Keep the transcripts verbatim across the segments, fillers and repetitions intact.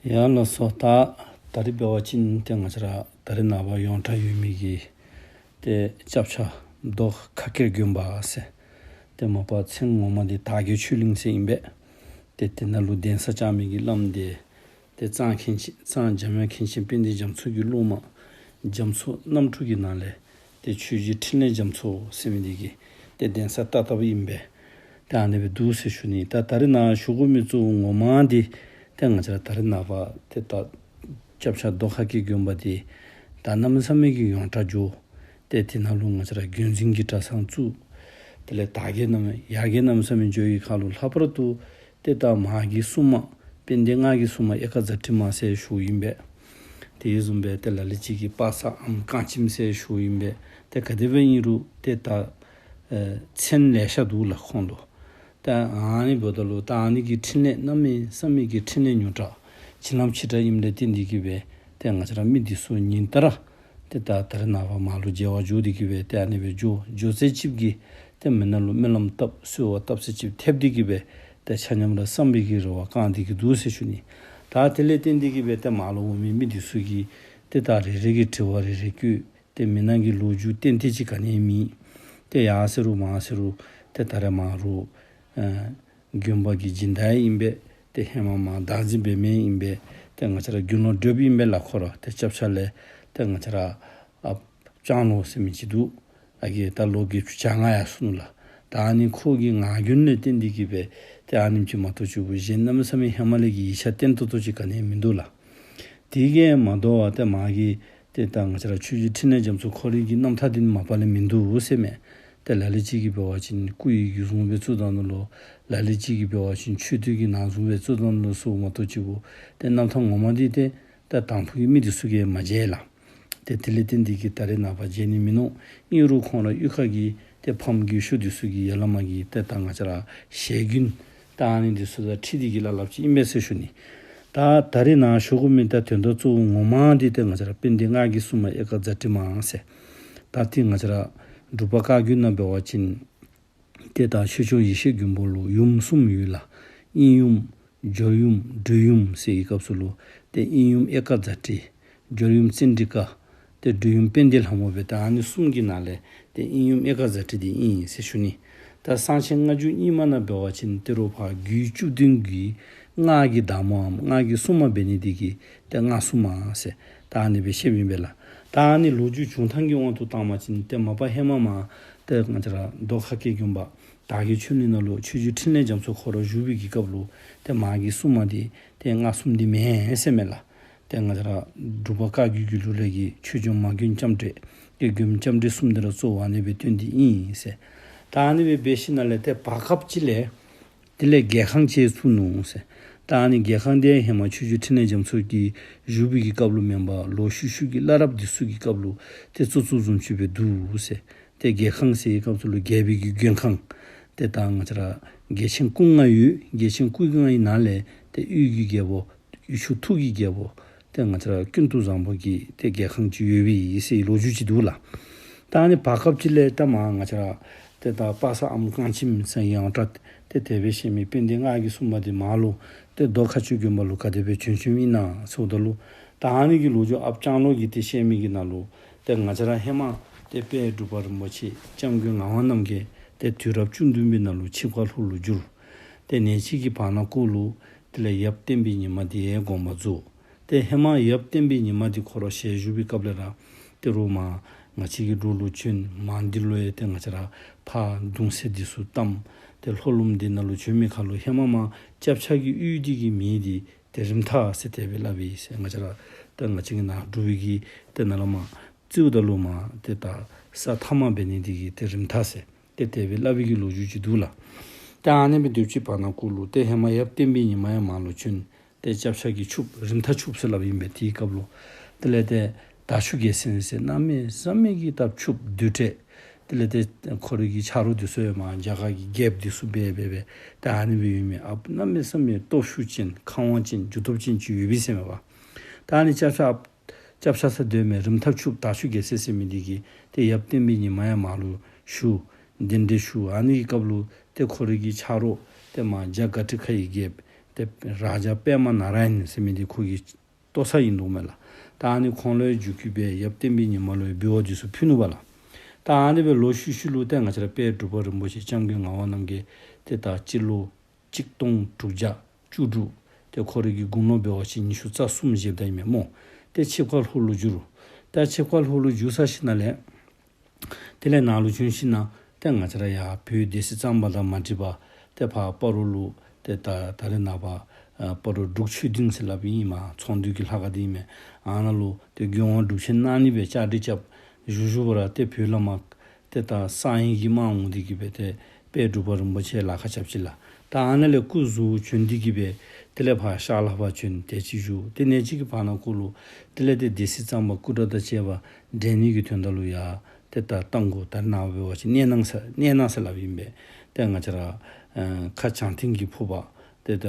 ཡ་ལགས་སོ། ད་ད་རིས་འབད་བ་ཅིན་ཏེ་ང་བཅས་ར་ད་རིས་ནངས་པ་ཡོངས་གྲགས་ཡོད་མི་གི་ཏེ་སྐྱབས་ཆ་རྡོ་ཁ་སྐྱེར་དགོན་པ་ཟེར། ཏེ་མ་པ་མཚན་ངོ་མ་འདི་དར་རྒྱས་ཆོས་གླིང་ཟེར་ཨིན་པས། ཏེ་དེ་ནང་ལུ་གདན་ས་བཅགས་མི་གི་བླམ་འདི་ཏེ་གཙང་མཁན་ཆེན་གཙང་འཇམ་དབྱངས་མཁན་ཆེན་དཔལ་ལྡན་རྒྱ་མཚོ་གི་སློབ་མ་རྒྱ་མཚོ་རྣམ་དྲུག་གི་ནང་ལས་ཏེ་ཆོས་རྗེ་འཕྲིན་ལས་རྒྱ་མཚོ་ཟེར་མི་འདི་གིས་ཏེ་གདན་ས་བཏབ་བཏབཔ་ཨིན་པས། ཏེ་ཨ་ནི་སྦེ་འདུག་ཟེར་ཞུ་ནི། ད་ད་རིས་ནཱ་ཞུ་དགོ་མི་གཙོ་བོ་ངོ་མ་འདི་ཏེ་ང་བཅས་ར་ད་རིས་ནངས་པ་ཏེ་ད་སྐྱབས་ཆ་རྡོ་ཁ་སྐྱེར་དགོན་པ་འདི་ད་གནམ་མེད་ས་མེད་ཀྱི་ཡོངས་གྲགས་འགྱོ། ཏེ་དེ་ནང་ལུ་ང་བཅས་ར་རྒྱུན་འཛིན་གྱི་གྲྭ་ཚང་བཙུགས། དེ་ལས་དར་རྒྱས་གནམ་ཡར་རྒྱས་གནམ་མེད་ས་མེད་འགྱོ་བའི་ཁར་ལུ་ལྷག་པར་དུ་ཏེ་ད་མ་གི་སྲུང་མ་དཔལ་ལྡན་ང་གི་སྲུང་མ་ཨེ་ཀ་ཛ་ཊི་མ་ཟེར་ཞུཝ་ཨིན་པས། དེ་བཟུམ་སྦེ་ཏེ་ལ་ལུ་ཅིག་གིས་པ་ས་ཨམ་རྐང་ཁྱིམ་ཟེར་ཞུཝ་ཨིན་པས། ཏེ་ག་དེ་སྦེ་ཨིན་རུང་ཏེ་ད་ཨེ་མཚན་ལེ་ཤ་འདུག་ལགས་ཁོང་ལུ། ད་ཨ་ནི་འབདཝ་ད་ལུ་ད་ཨ་ནི་གི་འཕྲིན་ལས་གནམ་མེད་ས་མེད་ཀྱི་འཕྲིན་ལས་མྱུར་དྲགས་བྱིན་རླབས་ཆེ་དྲགས་ཨིནམ་ལས་བརྟེན་ཏེ་གིས་སྦེ་ཏེ་ང་བཅས་ར་མི་འདི་ཚུ་ཉིན་ལྟར་ཏེ་ད་ད་རིས་ནངས་པ་མར་ལུ་མཇལ་བར་འགྱོ་སྟེ་གིས་སྦེ་ཏེ་ཨ་ནི་སྦེ་འགྱོ་འགྱོ་ཚད་ཅིག་གིས་ཏེ་མི་ནང་ལུ་སྨོན་ལམ་བཏབ་གསོལ་བ་བཏབ་ཚད་ཅིག་ཐེབས་ཏེ་གིས་སྦེ་ཏེ་ཆ་མཉམ་ར་བསམ་པའི་གི་རེ་བ་བསྐང་སྟེ་གིས་འདུག་ཟེར་ཞུ་ནི། ད་དེ་ལས་བརྟེན་ཏེ་གིས་སྦེ་ཏེ་མར་ལུ་འོང་མི་མི་འདི་ཚུ་གིས་ཏེ་ད་རེ་རེ་གིས་དྲི་བ་རེ་རེ་བཀོད། ཏེ་མི་ནང་གི་ལོ་རྒྱུས་ཏན་ཏན་ཅིག་ག་ནི་མེད། ཏེ་ཡར་ཟེར་རུང་མར་ཟེར་རུང་ཏེ་ད་རེས་མར་རུང་ཨ་དགོན་པ་གི་སྦྱིན་བདག་ཨིན་པས། ཏེ་ཧེ་མ་མར་བདག་འཛིན་འབད་མི་ཨིན་པས། ཏེ་ང་བཅས་ར་དགེ་སློང་སྒྲོལ་མ་ཨིན་པས་ལགས་ཁོ་ར། ཏེ་སྐྱབས་ཆ་ལས་ཏེ་ང་བཅས་ར་ཨཔ་སྤྱང་ལོ་ཟེར་མི་ཅིག་འདུག། ཨ་གི་ད་ལོ་བརྒྱད་ཅུ་གྱ་ལྔ་ཡར་སོ་ནུག་ལགས། ད་ཨ་ནི་ཁོ་གི་ངག་རྒྱུན་ལས་བརྟེན་ཏེ་གིས་སྦེ་ཏེ་ཨ་ནེམ་ཅིག་མ་གཏོགས་ཅིག་གཞན་གནམ་མེད་ས་མེད་ཧེ་མ་ལས་ཀྱི་ཡིག་ཆ་བརྟན་ཏོག་ཏོ་ཅིག་ག་ནི་མིན་འདུག་ལགས། དེ་གིས་མ་དོ་བར་ཏེ་མ་གི་ཏེ་ད་ང་བཅས་ར་ཆོས་རྗེ་འཕྲིན་ལས་རྒྱ་མཚོ་ཁོ་རའི་གི་རྣམ་ཐར་འདི་ནི་མ་པ་ལས་མིན་འདུག་ཟེར་མས། ཏེ་ལ་ལུ་ཅིག་གིས་འབད་བ་ཅིན་སྐུ་ཡི་རྒྱུད་བཟུང་སྦེ་བཙུགས་ད་ནུག་ལོ། ལ་ལུ་ཅིག་གིས་འབད་བ་ཅིན་མཆོད་རྟེན་གྱི་ནང་བཟུང་སྦེ་བཙུགས་ད་ནུག་ལོ་ཟེརཝ་མ་གཏོགས་ཅིག་གུ་ཏེ་རྣམ་ཐར་ངོ་མ་འདི་ཏེ་ད་དང་ཕུ་གི་མི་འདི་ཚུ་གིས་མ་མཇལ་ལགས། ཏེ་དེ་ལས་བརྟེན་ཏེ་གིས་ད་རེས་ནངས་པ་མཇལ་ནི་མིན་ནུག། ཨིན་རུང་ཁོང་ར་གཡུས་ཁ་གི་ཏེ་ཕམ་རྒས་ཤོས་འདི་ཚུ་གིས་ཡར་ལས་མར་གྱི་ཏེ་ད་ང་བཅས་ར་ཞལ་རྒྱུན་ད་ཨ་ནི་འདི་ཚུ་དང་འཁྲིལ་ཏེ་གིས་སླབ་སླབ་ཅིག་ཨིན་པས་ཟེར་ཞུ་ནི། ད་ད་རིས་ནཱ་ཞུ་དགོ་མི་ད་དོན་དག་གཙོ་བོ་ངོ་མ་འདི་ཏེ་ང་བཅས་ར་དཔལ་ལྡན་ང་གི་སྲུང་མ་ཨེ་ཀ་ཛ་ཊི་མ་ཟེར། ད་ཏེ་ང་བཅས་ར་འབྲུག་པ་བཀའ་བརྒྱུད་ནང་འབད་བ་ཅིན་ཏེ་ད་ཆོས་སྐྱོང་ཡེ་ཤེས་མགོན་པོ་ལུ་ཡུམ་གསུམ་ཡོད་ལགས། དབྱིངས་ཡུམ་སྦྱོར་ཡུམ་སྒྲོལ་ཡུམ་ཟེར་བའི་སྐབས་སུ་ལུ་ཏེ་དབྱིངས་ཡུམ་ཨེ་ཀ་ཛ་ཊི། སྦྱོར་ཡུམ་ཙཎྜི་ཀ། ཏེ་སྒྲོལ་ཡུམ་དཔལ་ལྡན་ལྷ་མོ་སྦེ་ད་ཨ་ནི་གསུམ་གྱི་ནང་ལས་ཏེ་དབྱིངས་ཡུམ་ཨེ་ཀ་ཛ་ཊི་འདི་ཨིན་ཟེར་ཞུ་ནི། ད་གསང་ཆེན་སྔགས་རྒྱུད་རྙིང་མ་ནང་འབད་བ་ཅིན་ཏེ་རོགས་ཕར་རྒྱུད་བཅུ་བདུན་གྱི་སྔགས་ཀྱི་བདག་མོའམ་སྔགས་ཀྱི་སྲུང་མ་འབད་ནི་འདི་གིས་ཏེ་སྔགས་སྲུང་མ་ཟེར་ད་ཨ་ནི་སྦེ་བཤདཔ་ཨིན་པས་ལགས། ད་ཨ་ནི་ལོ་རྒྱུས་བྱུང་ཐངས་ཀྱི་དབང་དུ་བཏང་བ་ཅིན་ཏེ་མ་པ་ཧེ་མ་མར་ཏེ་ང་བཅས་ར་རྡོ་ཁ་སྐྱེར་དགོན་པ་དར་རྒྱས་ཆོས་གླིང་ནང་ལུ་ཆོས་རྗེ་འཕྲིན་ལས་རྒྱ་མཚོ་ཁོ་ར་བཞུགས་པའི་གི་སྐབས་ལུ་ཏེ་མ་གི་སྲུང་མ་འདི་ཏེ་སྔགས་སྲུང་འདི་མེན་ཟེར་མས་ལགས། ཏེ་ང་བཅས་ར་འབྲུག་པ་བཀའ་བརྒྱུད་ཀྱི་ལུགས་ལས་ཀྱི་ཆོས་སྐྱོང་མ་མགོན་ལྕམ་དྲལ་དགེ་སྒོམ་ལྕམ་དྲལ་གསུམ་འདི་ར་གཙོ་བོ་ཨ་ནི་སྦེ་བསྟེན་ཏེ་ཨིན་ཟེར། ད་ཨ་ནི་སྦེ་འབད་ཞིནམ་ལས་ཏེ་བར་སྐབས་ཅིག་ལས་དེ་ལས་རྒྱལ་ཁང་ཅིག་བཙུགས་ནུག་ཟེར། ད་ཨ་ནི་རྒྱལ་ཁང་འདི་ཧེ་མ་ཆོས་རྗེ་འཕྲིན་ལས་རྒྱ་མཚོ་གིས་བཞུགས་པའི་གི་སྐབས་ལུ་མེན་པར་ལོག་ཤུལ་ཤུལ་གྱི་བླ་རབས་འདི་ཚུ་གི་སྐབས་ལུ་ཏེ་བཙུགས་བཙུགསཔ་བཟུམ་ཅིག་སྦེ་འདུག་ཟེར། ཏེ་རྒྱལ་ཁང་ཟེར་བའི་སྐབས་སུ་ལུ་རྒྱལ་པོའི་གི་མགོན་ཁང་། ཏེ་ད་ང་བཅས་ར་རྒྱལ་ཆེན་སྐུ་ལྔ་ཡོད། རྒྱལ་ཆེན་སྐུ་ལྔའི་ནང་ལས་ཏེ་དབུས་ཀྱི་རྒྱལ་པོ་དབུས་ཕྱོགས་ཐུགས་ཀྱི་རྒྱལ་པོ་ཏེ་ང་བཅས་ར་ཀུན་ཏུ་བཟང་པོ་གི་ཏེ་རྒྱལ་ཁང་ཅིག་ཡོད་པའི་ཨིན་ཟེར་ལོ་རྒྱུས་ཅིག་འདུག་ལགས། ད་ཨ་ནི་བར་སྐབས་ཅིག་ལས་ད་མར་ང་བཅས་ར་ཏེ་ད་པ་ས་ཨམ་རྐང་ཁྱིམ་ཟེར་ཡོངས་གྲགས་ཏེ་དེ་སྦེ་བཤད་མི་དཔལ་ལྡན་ང་གི་སྲུང་མ་འདི་མར་ལུ་ཏེ་རྡོ་ཁ་སྐྱེར་དགོན་པ་ལུ་ག་དེ་སྦེ་བྱོན་བྱོནམ་ཨིན་ན་ཟེརཝ་ད་ལུ་ད་ཨ་ནི་གི་ལོ་རྒྱུས་ཨཔ་སྤྱང་ལོ་གིས་ཏེ་བཤད་མི་གི་ནང་ལུ་ཏེ་ང་བཅས་ར་ཧེ་མ་ཏེ་དཔལ་འབྲུག་པ་རིན་པོ་ཆེ་སྐྱབས་མགོན་ངག་དབང་རྣམ་རྒྱལ་ཏེ་དུས་རབས་བཅུ་བདུན་པའི་ནང་ལུ་ཆིབས་ཁ་ལྷོ་ལུ་བསྒྱུར། ཏེ་ནེ་ཙོ་གི་བར་ན་ཀོ་ལུ་དེ་ལས་ཡབ་བསྟན་པའི་ཉི་མ་འདི་དགོངས་པ་རྫོགས། ཏེ་ཧེ་མ་ཡབ་བསྟན་པའི་ཉི་མ་འདི་ཁོ་ར་ཞལ་བཞུགས་པའི་སྐབས་ལས་ར་ཏེ་རོགས་མར་ང་བཅས་ཀྱི་འབྲུག་ལུ་བྱོན། མར་འདི་ལུ་ཡང་ཏེ་ང་བཅས་ར་ཕར་གདུང་སྲས་འདི་ཚུ་བལྟམས། ཏེ་ལྷོ་ལུངམ་འདི་ནང་ལུ་བྱོན་མི་ཁར་ལུ་ཧེ་མ་མར་སྐྱབས་ཆ་གི་གཡུས་འདི་གི་མིང་འདི་ཏེ་རིམ་ཐག་ཟེར་དེ་སྦེ་སླབ་ཨིན་ཟེར། ང་བཅས་ར་ཏེ་ང་བཅས་ཀྱི་ནཱ་འབྲུག་པའི་གི་ཏེ་ནཱ་ལས་མར་རྩིསཝ་ད་ལུ་མར་ཏེ་ད་ས་མཐའ་མ་འབད་ནི་འདི་གིས་ཏེ་རིམ་ཐག་ཟེར་ཏེ་དེ་སྦེ་སླབ་པའི་གི་ལོ་རྒྱུས་ཅིག་འདུག་ལགས། ཏེ་ཨ་ནི་སྦེ་དུས་ཅིག་བར་ན་ཀོ་ལུ་ཏེ་ཧེ་མ་ཡབ་བསྟན་པའི་ཉི་མ་ཡང་མར་ལུ་བྱོན། ཏེ་སྐྱབས་ཆ་གི་ཕྱུགཔོ་རིམ་ཐག་ཕྱུགཔོ་ཟེར་སླབ་ཨིན་པས། དེའི་སྐབས་ལུ་དེ་ལས་ཏེ་དར་ཕྱུག་རྒྱལ་མཚན་ཟེར་གནམ་མེད་ས་མེད་ཀྱི་ད་ཕྱུགཔོ་དུས་ཏེ་དེ་ལས་ཏེ་ཁོ་རའི་གི་ཆ་རོགས་འདི་ཚུ་ཡང་མར་རྒྱ་གར་གྱི་རྒྱལཔོ་འདི་ཚུ་འབད་འབད་འབད་ཏེ་ཨ་ནི་སྦེ་ཡོད་མི་ཨཔ་གནམ་མེད་ས་མེད་སྟོབས་ཤུགས་ཅན་ཁམས་དབང་ཅན་རྒྱུ་སྟོབས་ཅན་ཅིག་ཡོད་པས་ཟེར་མས་པ། ད་ཨ་ནི་སྐྱབས་ཆ་ཨཔ་སྐྱབས་ཆ་ཟེར་སྡོད་མི་རིམ་ཐག་ཕྱུགཔོ་དར་ཕྱུག་རྒྱལ་མཚན་ཟེར་མི་འདི་གིས་ཏེ་ཡབ་བསྟན་པའི་ཉི་མ་ཡང་མར་ལུ་ཞུ། གདན་འདྲེན་ཞུ། ཨ་ནི་གི་སྐབས་ལུ་ཏེ་ཁོ་རའི་གི་ཆ་རོགས་ཏེ་མར་རྒྱ་ག་ཏི་ཁ་ཡི་རྒྱལཔོ་ ཏེ་རཱ་ཛ་པདྨ་ནཱ་ར་ཡན་ཟེར་མི་འདི་ཁོ་གི་ལྟོ་ཚང་ཨིན་འདུག་མས་ལགས། ད་ཨ་ནི་ཁོང་ལུ་ཡང་བཞུགས་ཀྱི་སྦེ་ཡབ་བསྟན་པའི་ཉི་མ་ལུ་ཡང་འབུལ་བ་འདི་ཚུ་ཕུལ་ནུག་པ་ལགས། ད་ཨ་ནི་སྦེ་ལོག་ཤུལ་ཤུལ་ལུ་ཏེ་ང་བཅས་ར་དཔལ་འབྲུག་པ་རིན་པོ་ཆེ་སྐྱབས་མགོན་ངག་དབང་རྣམ་རྒྱལ་ཏེ་ད་སྤྱི་ལོ་གཅིག་སྟོང་དྲུག་བརྒྱ་བཅུ་དྲུག། ཏེ་ཁོ་རའི་གི་དགུང་ལོ་འབད་བ་ཅིན་ཉི་ཤུ་རྩ་གསུམ་བཞེསཔ་ད་ཨིན་མས་སྨོ། ཏེ་ཆིབས་ཁ་ལྷོ་ལུ་བསྒྱུར། ད་ཆིབས་ཁ་ལྷོ་ལུ་བསྒྱུར་ཚར་ཞིནམ་ལས་དེ་ལས་ནཱ་ལུ་བྱོན་ཞིནམ་ཏེ་ང་བཅས་ར་ཡར་བོད་སྡེ་སྲིད་གཙང་པ་དང་མ་འགྲིགས་པར་ཏེ་ཕར་སྤ་རོ་ལུ་ཏེ་ད་ད་རེས་ནངས་པ་ཨ་སྤ་རོ་འབྲུག་ཆོས་སྡིངས་ཟེར་སླབ་ཨིན་མས། ཚོང་འདུས་ཀྱི་ལྷ་ཁང་འདི་ཨིན་མས། ཨ་ནཱ་ལུ་ཏེ་མགོན་དབང་སྒྲུབ་ཆེན་གནང་ནི་སྦེ་བཅའ་སྒྲིག་རྐྱབ། བཞུགས་བཞུགས་པ་ར་ཏེ་བོད་ལས་མར་ཏེ་ད་གསང་བའི་གི་དམག་འོང་སྟེ་གི་སྦེ་ཏེ་དཔལ་འབྲུག་པ་རིན་པོ་ཆེ་ལ་ཁག་རྐྱབ་ཅི་ལགས། ད་ཨ་ནཱ་ལས་སྐུ་གཟུགས་བྱོན་ཏེ་གི་སྦེ་དེ་ལས་ཕར་ཤར་ལྷོ་ཕར་བྱོན་ཏེ་ཅིག་བཞུགས། ཏེ་གནས་ཅིག་གི་བར་ན་ཁོ་ལུ་དེ་ལས་ཏེ་སྡེ་སྲིད་གཙང་པ་སྐུ་དགྲ་དང་བཅས་པ་འདྲེན་ནི་གི་དོན་དག་ལུ་ཡང་ཏེ་ད་རྟ་མགོ་ད་ནཱ་འབད་བ་ཅིན་གནས་ནང་ཟེར་གནས་ནང་ཟེར་སླབ་ཨིན་པས། ཏེ་ང་བཅས་ར་ཨ་ཁ་བྱང་སྟེང་གི་ཕུར་པ་ཏེ་ད་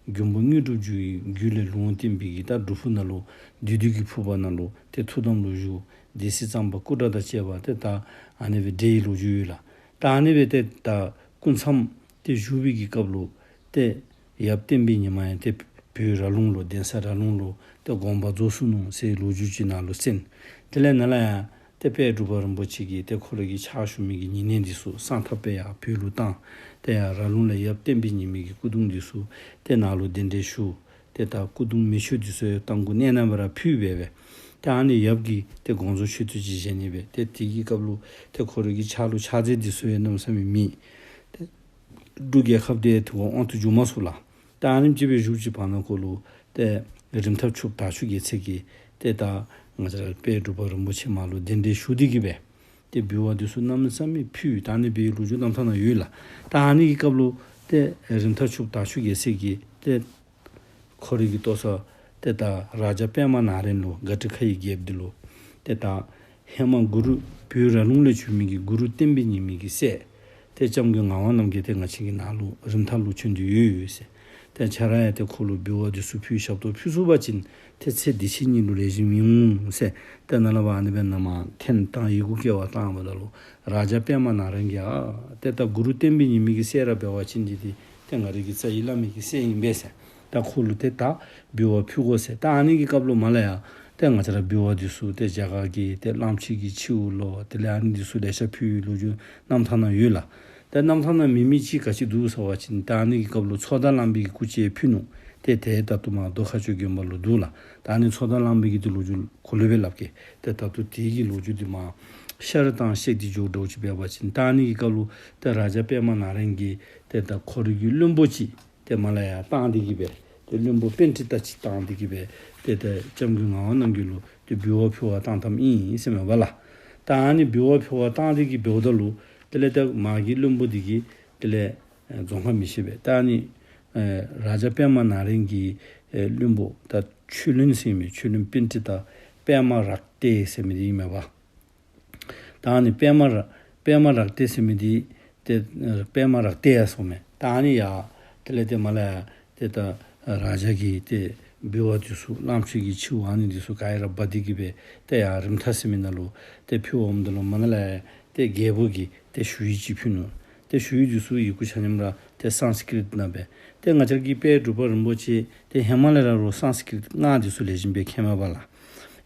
མགོན་པོ་དངོས་གྲུབ་རྒྱུ་ཡི་རྒྱུད་ལས་ལུང་བསྟན་པའི་གི་ད་སྒྲུབ་ཕུག་ནང་ལུ་བདུད་འདུལ་གྱི་ཕུར་པ་ནང་ལུ་ཏེ་ཐུགས་དམ་ལུ་བཞུགས། སྡེ་སྲིད་གཙང་པ་སྐུ་དགྲ་དང་བཅས་པ་ཏེ་ད་ཨ་ནི་སྦེ་འདྲེན་ཡི་ལོ་རྒྱུས་ཡོད་ལགས། ད་ཨ་ནི་སྦེ་ཏེ་ད་སྐུ་མཚམས་ཏེ་བཞུགས་པའི་གི་སྐབས་ལུ་ཏེ་ཡབ་བསྟན་པའི་ཉི་མ་ཡང་ཏེ་བོད་ར་ལུང་ལུ་གདན་ས་ར་ལུང་ལུ་ཏེ་དགོངས་པ་རྫོགས་སོ་ནུག་ཟེར་ལོ་རྒྱུས་ཅིག་ནཱ་ལུ་གསན། དེ་ལས་ནཱ་ལས་ཡར་ཏེ་དཔལ་འབྲུག་པ་རིན་པོ་ཆེ་གིས་ཏེ་ཁོ་རའི་གི་ཕྱག་ཞུ་མི་གི་ཉེ་གནས་འདི་ཚུ་གསང་ཐབས་སྦེ་ཡར་བོད་ལུ་བཏང་། ཏེ་ཡར་ར་ལུང་ལས་ཡབ་བསྟན་པའི་ཉི་མའི་གི་སྐུ་གདུང་འདི་ཚུ་ཏེ་ནཱ་ལུ་གདན་འདྲེན་ཞུ། ཏེ་ད་སྐུ་གདུང་མེ་མཆོད་འདི་ཚུ་ཡང་རྟ་མགོ་གནས་ནང་སྦེ་ར་ཕུལ་སྦེ་སྦེ། ཏེ་ཨ་ནི་ཡབ་ཀྱིས་ཏེ་དགོངས་རྫོགས་མཆོད་རྟེན་ཅིག་བཞེངས་ནི་སྦེ། ཏེ་དེ་གི་སྐབས་ལུ་ཏེ་ཁོ་རའི་གི་ཕྱག་ལུ་ཕྱག་རྫས་འདི་ཚུ་ཡང་གནམ་མེད་ས་མེད་མེད། ཏེ་འབྲུག་རྒྱལ་ཁབ་འདི་ཐུགས་དབང་དུ་འགྱུར་མ་ཚུགས་ལགས། ད་ཨ་ནེམ་ཅིག་སྦེ་བཞུགས་ཅིག་བར་ན་ཁོ་ལུ་ཏེ་རིམ་ཐག་ཆུབ་དར་ཕྱུག་རྒྱལ་མཚན་གྱིས་ཏེ་ད་ང་བཅས་ར་དཔལ་འབྲུག་པ་རིན་པོ་ཆེ་མར་ལུ་གདན་འདྲེན་ཞུ་སྟེ་གི་སྦེ་ཏེ་འབུལ་བ་འདི་ཚུ་གནམ་མེད་ས་མེད་ཕུལ། ད་ཨ་ནི་སྦེ་ལོ་རྒྱུས་རྣམ་ཐར་ནང་ཡོད་ལགས། ད་ཨ་ནི་གི་སྐབས་ལུ་ཏེ་རིམ་ཐག་ཆུབ་དར་ཕྱུག་རྒྱལ་མཚན་གྱིས་ཏེ་ཁོ་རའི་གི་ལྟོ་ཚང་ཏེ་ད་རཱ་ཛ་པདྨ་ནཱ་ར་ཡན་ལུ་ག་ཏི་ཁ་ཡི་རྒྱལཔོ་འདི་ལུ་ཏེ་ད་ཧེ་མ་གུ་རུ་བོད་ར་ལུང་ལས་བྱོན་མི་གི་གུ་རུ་བསྟན་པའི་ཉི་མའི་གི་སྲས་ཏེ་སྐྱབས་མགོན་ངག་དབང་རྣམ་རྒྱལ་ཏེ་ང་བཅས་ཀྱི་ནཱ་ལུ་རིམ་ཐག་ལུ་བྱོན་ཏེ་ཡོད་ཡོད་ཟེར། ཏེ་ཁྱེད་ར་ཡང་ཏེ་ཁོ་ལུ་འབུལ་བ་འདི་ཚུ་ཕུལ་ཞབས་ཏོག་ཕུལ་ཚུགས་པ་ཅིན་ཏེ་ཚེ་འདི་ཕྱི་གཉིས་ལུ་ལེགས་ཤོམ་ཨིན་འོང་ཟེར། ཏེ་ནཱ་ལས་ཕར་ཨ་ནི་སྦེ་ནཱ་མར་འཐེན་བཏང་ཡི་གུ་བཀལ་བ་བཏངམ་ད་ལུ་རཱ་ཛ་པདྨ་ནཱ་ར་ཡན་གྱིས་ཨ་ཏེ་ད་གུ་རུ་བསྟན་པའི་ཉི་མའི་གི་སྲས་ར་འབད་བ་ཅིན་འདི་ཏེ་ཏེ་ང་རའི་གི་རྩ་བའི་བླ་མའི་གི་སྲས་ཨིན་པས་ཟེར། ད་ཁོ་ལུ་ཏེ་ད་འབུལ་བ་ཕུལ་དགོ་ཟེར། ད་ཨ་ནི་གི་སྐབས་ལུ་མར་ལས་ཡར་ཏེ་ང་བཅས་ར་འབུལ་བ་འདི་ཚུ་ཏེ་རྒྱ་གར་གྱི་ཏེ་གླངམོ་ཆེ་གི་མཆེཝ་ལོ་དེ་ལས་ཨ་ནི་འདི་ཚུ་ལེ་ཤ་ཕུལ་བའི་ལོ་རྒྱུས་རྣམ་ཐར་ནང་ཡོད་ལགས། ཏེ་རྣམ་ཐར་ནང་མེད་མི་ཅིག་ག་ཅི་འདུག་ཟེར་བ་ཅིན་ད་ཨ་ནི་གི་སྐབས་ལུ་ཚོགས་བདག་གླང་པོའི་གི་སྐུ་ཅིག་ཕུལ་ནུག། ཏེ་དེ་ད་ལྟོ་མར་རྡོ་ཁ་སྤྱོད་དགོན་པ་ལུ་འདུག་ལགས། ད་ཨ་ནི་ཚོགས་བདག་གླང་པོའི་གི་འདི་ལོ་རྒྱུས་གོ་ལེ་སྦེ་སླབ་གེ། ཏེ་ད་ལྟོ་དེ་གི་ལོ་རྒྱུས་འདི་མར་ཤར་དང་ཤར་དེ་འཇོག་འདྲཝ་ཅིག་འབད་བ་ཅིན་ད་ཨ་ནི་གི་སྐབས་ལུ་ཏེ་རཱ་ཛ་པདྨ་ནཱ་ར་ཡན་གྱིས་ཏེ་ད་ཁོ་རའི་གི་བློན་པོ་ཅིག་ཏེ་མར་ལས་ཡར་བཏང་སྟེ་གི་སྦེ་ཏེ་བློན་པོ་པཎྜི་ཏ་ཅིག་བཏང་སྟེ་གི་སྦེ་ཏེ་ད་སྐྱབས་མགོན་ངག་དབང་རྣམ་རྒྱལ་ལུ་ཏེ་འབུལ་བ་ཕུལ་བར་བཏང་བཏངམ་ཨིན་ཟེར་མས་པ་ལགས། ད་ཨ་ནི་འབུལ་བ་ཕུལ་བར་བཏང་སྟེ་གི་འབདཝ་ད་ལུ་དེ་ལས་ད་མ་གི་བློན་པོ་འདི་གིས་དེ་ལས་ཨེ་རྫོང་ཁ་མི་ཤེས་པས། ད་ཨ་ནི་ཨེ་རཱ་ཛ་པདྨ་ནཱ་ར་ཡན་གྱི་ཨེ་བློན་པོ་ད་ཆོས་བློན་ཟེར་མི་ཆོས་བློན་པཎྜི་ཏ་པདྨ་རཀྟ་ཟེར་མི་འདི་ཨིན་མས་པ། ད་ཨ་ནི་པདྨ་ར་པདྨ་རཀྟ་ཟེར་མི་འདི་ཏེ་པདྨ་རཀྟ་ཡང་ཟེར་མས། ད་ཨ་ནི་ཡང་དེ་ལས་ཏེ་མར་ལས་ཏེ་ད་རཱ་ཛ་གིས་ཏེ་འབུལ་བ་འདི་ཚུ་གླངམོ་ཆེ་གི་མཆེཝ་ཨ་ནི་འདི་ཚུ་ག་ར་འབག་སྟེ་གི་སྦེ་ཏེ་ཡར་རིམ་ཐག་ཟེར་མི་ནང་ལུ་ཏེ་ཕུལཝ་ད་ལུ་མར་ལས་ཏེ་རྒྱལ་པོ་གིས་ཏེ་ཞུ་ཡིག་ཅིག་ཕུལ་ནུག། ཏེ་ཞུ་ཡིག་འདི་ཚུ་ཡི་གུ་ཆ་མཉམ་ར་ཏེ་སཾསྐྲྀཏ་ནང་སྦེ། ཏེ་ང་བཅས་ཀྱི་དཔལ་འབྲུག་པ་རིན་པོ་ཆེ་ཏེ་ཧེ་མ་ལས་ར་རོགས་སཾསྐྲྀཏ་སྔགས་འདི་ཚུ་ལེགས་ཤོམ་སྦེ་མཁྱེན་མས་པ་ལགས།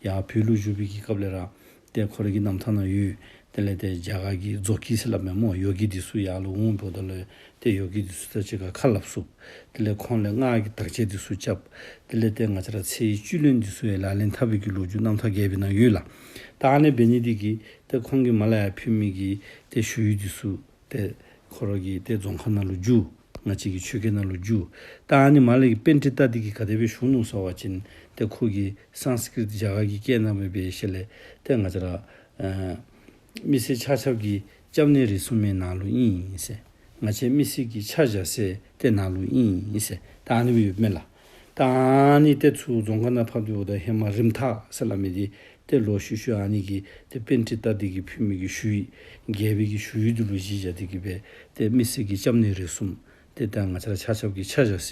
ཡར་བོད་ལུ་བཞུགས་པའི་གི་སྐབས་ལས་ར་ཏེ་ཁོ་རའི་གི་རྣམ་ཐར་ནང་ཡོད། དེ་ལས་ཏེ་རྒྱ་གར་གྱི་ཛོ་ཀི་ཟེར་སླབ་མས་སྨོ། ཡོ་གི་འདི་ཚུ་ཡར་ལུ་འོངམ་ད་ལུ་ཏེ་ཡོ་གི་འདི་ཚུ་དང་གཅིག་ཁར་ཁ་སླབ་ཚུགས། དེ་ལས་ཁོང་ལས་སྔགས་ཀྱི་དག་བྱ་འདི་ཚུ་རྐྱབ། དེ་ལས་ཏེ་ང་བཅས་ར་ཚེ་ཡི་བཅུད་ལེན་འདི་ཚུ་ཡང་ལག་ལེན་འཐབ་པའི་གི་ལོ་རྒྱུས་རྣམ་ཐར་རྒྱས་པའི་ནང་ཡོད་ལགས། ད་ཨ་ནི་འབད་ནི་འདི་གིས་ཏེ་ཁོང་གིས་མར་ལས་ཡར་ཕུལ་མི་གི་ཏེ་ཞུ་ཡིག་འདི་ཚུ་ཏེ་ཁོ་ར་གི་ཏེ་རྫོང་ཁ་ནང་ལུ་བསྒྱུར། ང་བཅས་ཀྱི་ཆོས་སྐད་ནང་ལུ་བསྒྱུར། ད་ཨ་ནི་མར་ལས་ཀྱི་པཎྜི་ཏ་འདི་གིས་ག་དེ་སྦེ་ཞུ་ནུག་ཟེར་བ་ཅིན་ཏེ་ཁོ་གིས་སཾསྐྲྀཏ་རྒྱ་གར་གྱི་སྐད་ནང་སྦེ་འབད་ཞིནམ་ལས་ཏེ་ང་བཅས་ར་ཨ་མི་སེར་ཆ་ཁྱབ་ཀྱི་སྐྱབས་གནས་རེ་ཟུང་མི་ནཱ་ལུ་ཨིན་ཟེར། ང་བཅས་མི་སེར་གྱི་ཆ་བཞག་ས་ཏེ་ནཱ་ལུ་ཨིན་ཟེར། ད་ཨ་ནི་སྦེ་ཡོདཔ་མས་ལགས། ད་ཨ་ནི་ཏེ་ཚུར་རྫོང་ཁ་ནང་ཕབ་སྟེ་འབདཝ་ད་ཧེ་མ་རིམ་ཐག་ཟེར་སླབ་མི་འདི་ཏེ་ལོག་ཤུལ་ཤུལ་ཨ་ནི་གི་ཏེ་པཎྜི་ཏ་འདི་གིས་ཕུལ་མི་གི་ཞུ་ཡིག་རྒྱལ་པོའི་གི་ཞུ་ཡིག་འདི་ལུ་གཞི་བཞག་སྟེ་གི་སྦེ་ཏེ་མི་སེར་གྱི་སྐྱབས་གནས་རེ་ཟུང་ཏེ་ད་ང་བཅས་ར་ཆ་ཁྱབ་ཀྱི་ཆ་བཞག་ས་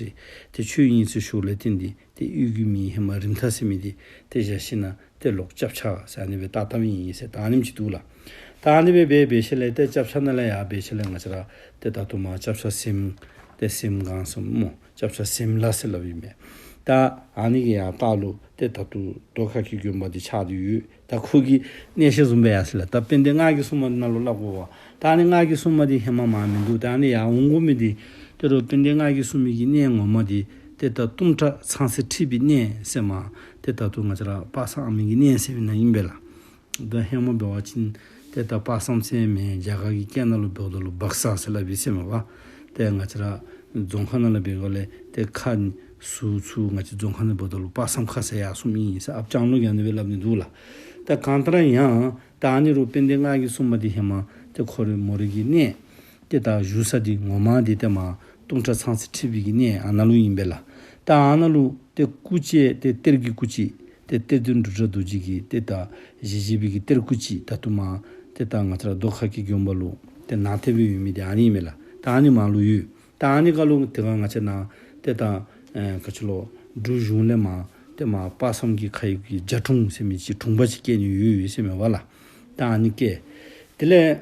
ཏེ་ཆོས་དབྱིངས་སུ་ཞུགས་ལས་བརྟེན་ཏེ་ཏེ་གཡུས་ཀྱི་མིང་ཧེ་མ་རིམ་ཐག་ཟེར་མི་འདི་ཏེ་བཞག་ཞིནམ་ཏེ་ལོག་སྐྱབས་ཆ་ཟེར་ཨ་ནི་སྦེ་བཏགས་བཏགསཔ་ཨིན་ཟེར་ད་ཨ་ནེམ་ཅིག་འདུག་ལགས། ད་ཨ་ནི་སྦེ་འབད་འབད་ཞིནམ་ལས་ཏེ་སྐྱབས་ཆ་ནང་ལས་ཡར་འབད་ཞིནམ་ལས་ང་བཅས་ར་ཏེ་ད་ལྟོ་མར་སྐྱབས་ཆ་ཟེར་མི་ ཏེ་སེམས་གང་སེམས་སྨོ། སྐྱབས་ཆ་སེམས་ལ་ཟེར་སླབ་ཨིན་མས། ད་ཨ་ནི་གི་ཡང་ལྟག་ལུ་ཏེ་ད་ལྟོ་རྡོ་ཁ་གི་དགོན་པ་འདི་ཆགས་ཏེ་ཡོད། ད་ཁོ་གི་གནས་བཤད་བཟུམ་སྦེ་ཡར་སོ་ཡི་ལགས། ད་དཔལ་ལྡན་སྔགས་ཀྱི་སྲུང་མ་ནང་ལུ་སླབ་དགོ་པས། ད་ཨ་ནི་སྔགས་ཀྱི་སྲུང་མ་འདི་ཧེ་མ་མར་མིན་འདུག། ད་ཨ་ནི་ཡར་འོང་དགོ་མི་འདི་ཏེ་རུང་དཔལ་ལྡན་སྔགས་ཀྱི་སྲུང་མའི་གི་གནས་ངོ་མ་འདི་ཏེ་ད་གཏུམ་དྲག་ཚངས་སྲས་ཁྲི་པའི་གནས་ཟེར་མར་ཏེ་ད་ལྟོ་ང་བཅས་ར་དཔག་བསམ་ཨ་མི་གི་གནས་ཟེར་བའི་ནང་ཨིན་པས་ལགས། ད་ཧེ་མ་འབད་བ་ཅིན་ཏེ་ད་དཔག་བསམ་ཟེར་མི་རྒྱ་གར་གྱི་སྐད་ནང་ལུ་འབདཝ་ད་ལུ་བག་ས་ཟེར་སླབ་ཨིན་ཟེར་མས་པ། ཏེ་ང་བཅས་ར་རྫོང་ཁ་ནང་ལུ་འབད་བ་ལས་ཏེ་ཁ་ཟུར་ཚུ་ང་བཅས་རྫོང་ཁ་ནང་འབདཝ་ད་ལུ་དཔག་བསམ་ཁ་ཟེར་ཡར་སོངམ་ཨིན་ཟེར་ཨཔ་ཅང་ལུ་ཡང་ཨ་ནི་སྦེ་སླབ་ནི་འདུག་ལགས། ད་གང་ལྟར་ཡང་ད་ཨ་ནི་རུང་དཔལ་ལྡན་སྔགས་ཀྱི་སྲུང་མ་འདི་ཧེ་མ་ཏེ་ཁོ་རའི་མོ་རའི་གི་གནས་ཏེ་ད་བཞུགས་ས་འདི་ངོ་མ་འདི་ཏེ་མར་གཏུམ་དྲག་ཚངས་སྲས་ཁྲི་པའི་གི་གནས་ཨ་ནཱ་ལུ་ཨིན་པས་ལགས། ད་ཨ་ནཱ་ལུ་ཏེ་སྐུ་བཅས་ཏེ་གཏེར་གྱི་སྐུ་ཅིག་ཏེ་གཏེར་སྟོན་འབྲུག་སྒྲ་རྡོ་རྗེ་གིས་ཏེ་ད་བཞེས་བཞེས་པའི་གི་གཏེར་སྐུ་ཅིག་ད་ལྟོ་མར་ཏེ་ད་ང་བཅས་ར་རྡོ་ཁ་གི་དགོན་པ་ལུ་ཏེ་ནང་རྟེན་སྦེ་ཡོད་མི་འདི་ཨ་ནི་ཨིན་མས་ལགས། ད་ཨ་ནི་མར་ལུ་ཡོད། ད་ཨ་ནི་ཁར་ལུ་དེ་ཁར་ང་བཅས་ནཱ་ཏེ་ད་ཨེ་ག་ཅི་ལོ་འབྲུག་གཞུང་ལས་མར་ཏེ་མར་དཔག་བསམ་གྱི་མཁའ་དབྱིངས་ཀྱི་རྒྱ་གྲུང་ཟེར་མི་ཅིག་གྲུང་པ་ཅིག་བཀལ་ནི་ཡོད་ཡོད་ཟེར་མས་པ་ལགས། ད་ཨ་ནི་བཀལ། དེ་ལས་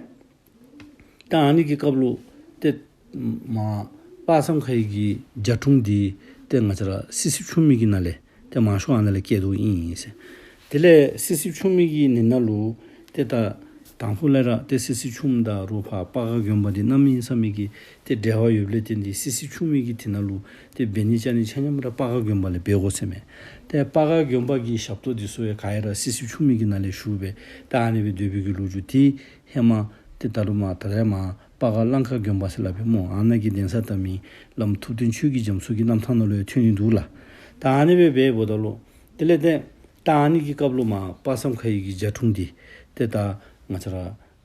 ད་ཨ་ནི་གི་སྐབས་ལུ་ཏེ་མར་དཔག་བསམ་མཁའ་དབྱིངས་ཀྱི་རྒྱ་གྲུང་འདི་ཏེ་ང་བཅས་ར་སི་སི་ཆུ་མིག་གི་ནང་ལས་ཏེ་མར་ཤོག་ཨ་ནཱ་ལས་བཀལ་དོ་ཨིན་ཟེར། དེ་ལས་སི་སི་ཆུ་མིག་གི་ནང་ན་ལུ་ཏེ་ད་དང་ཕུ་ལས་ར་ཏེ་སི་སི་ཆུ་མིག་དང་རུང་ཕར་སྤ་ག་དགོན་པ་འདི་གནམ་མེད་ས་མེད་ཀྱི་ཏེ་འབྲེལ་བ་ཡོདཔ་ལས་བརྟེན་ཏེ་སི་སི་ཆུ་མིག་གི་དེ་ནང་ལུ་ཏེ་འབད་ནི་བཅའ་ནི་ཆ་མཉམ་ར་སྤ་ག་དགོན་པ་ལས་འབད་དགོ་ཟེར་མས། ཏེ་སྤ་ག་དགོན་པ་གི་ཞབས་ཏོག་འདི་ཚུ་ཡང་ག་ར་སི་སི་ཆུ་མིག་གི་ནང་ལས་ཞུ་སྦེ་ད་ཨ་ནི་སྦེ་སྡོད་པའི་གི་ལོ་རྒྱུས་འདི་ཧེ་མ་ཏེ་ད་རུང་མར་ད་རེས་མར་སྤ་ག་གླང་དཀར་དགོན་པ་ཟེར་སླབ་པས་སྨོ། ཨ་ནཱ་གི་གདན་ས་བཏབ་མི་བླམ་ཐུབ་བསྟན་ཆོས་ཀྱི་རྒྱ་མཚོ་གི་རྣམ་ཐར་ནང་ལུ་ཡང་ཐོན་ནི་འདུག་ལགས། ད་ཨ་ནི་སྦེ་འབདཝ་ད་ལུ་དེ་ལས་ཏེ་ད་ཨ་ནི་གི་སྐབས་ལུ་མར་དཔག་བསམ་མཁའ་དབྱིངས་ཀྱི་རྒྱ་གྲུང་འདི་ཏེ་ད་ང་བཅས་ར་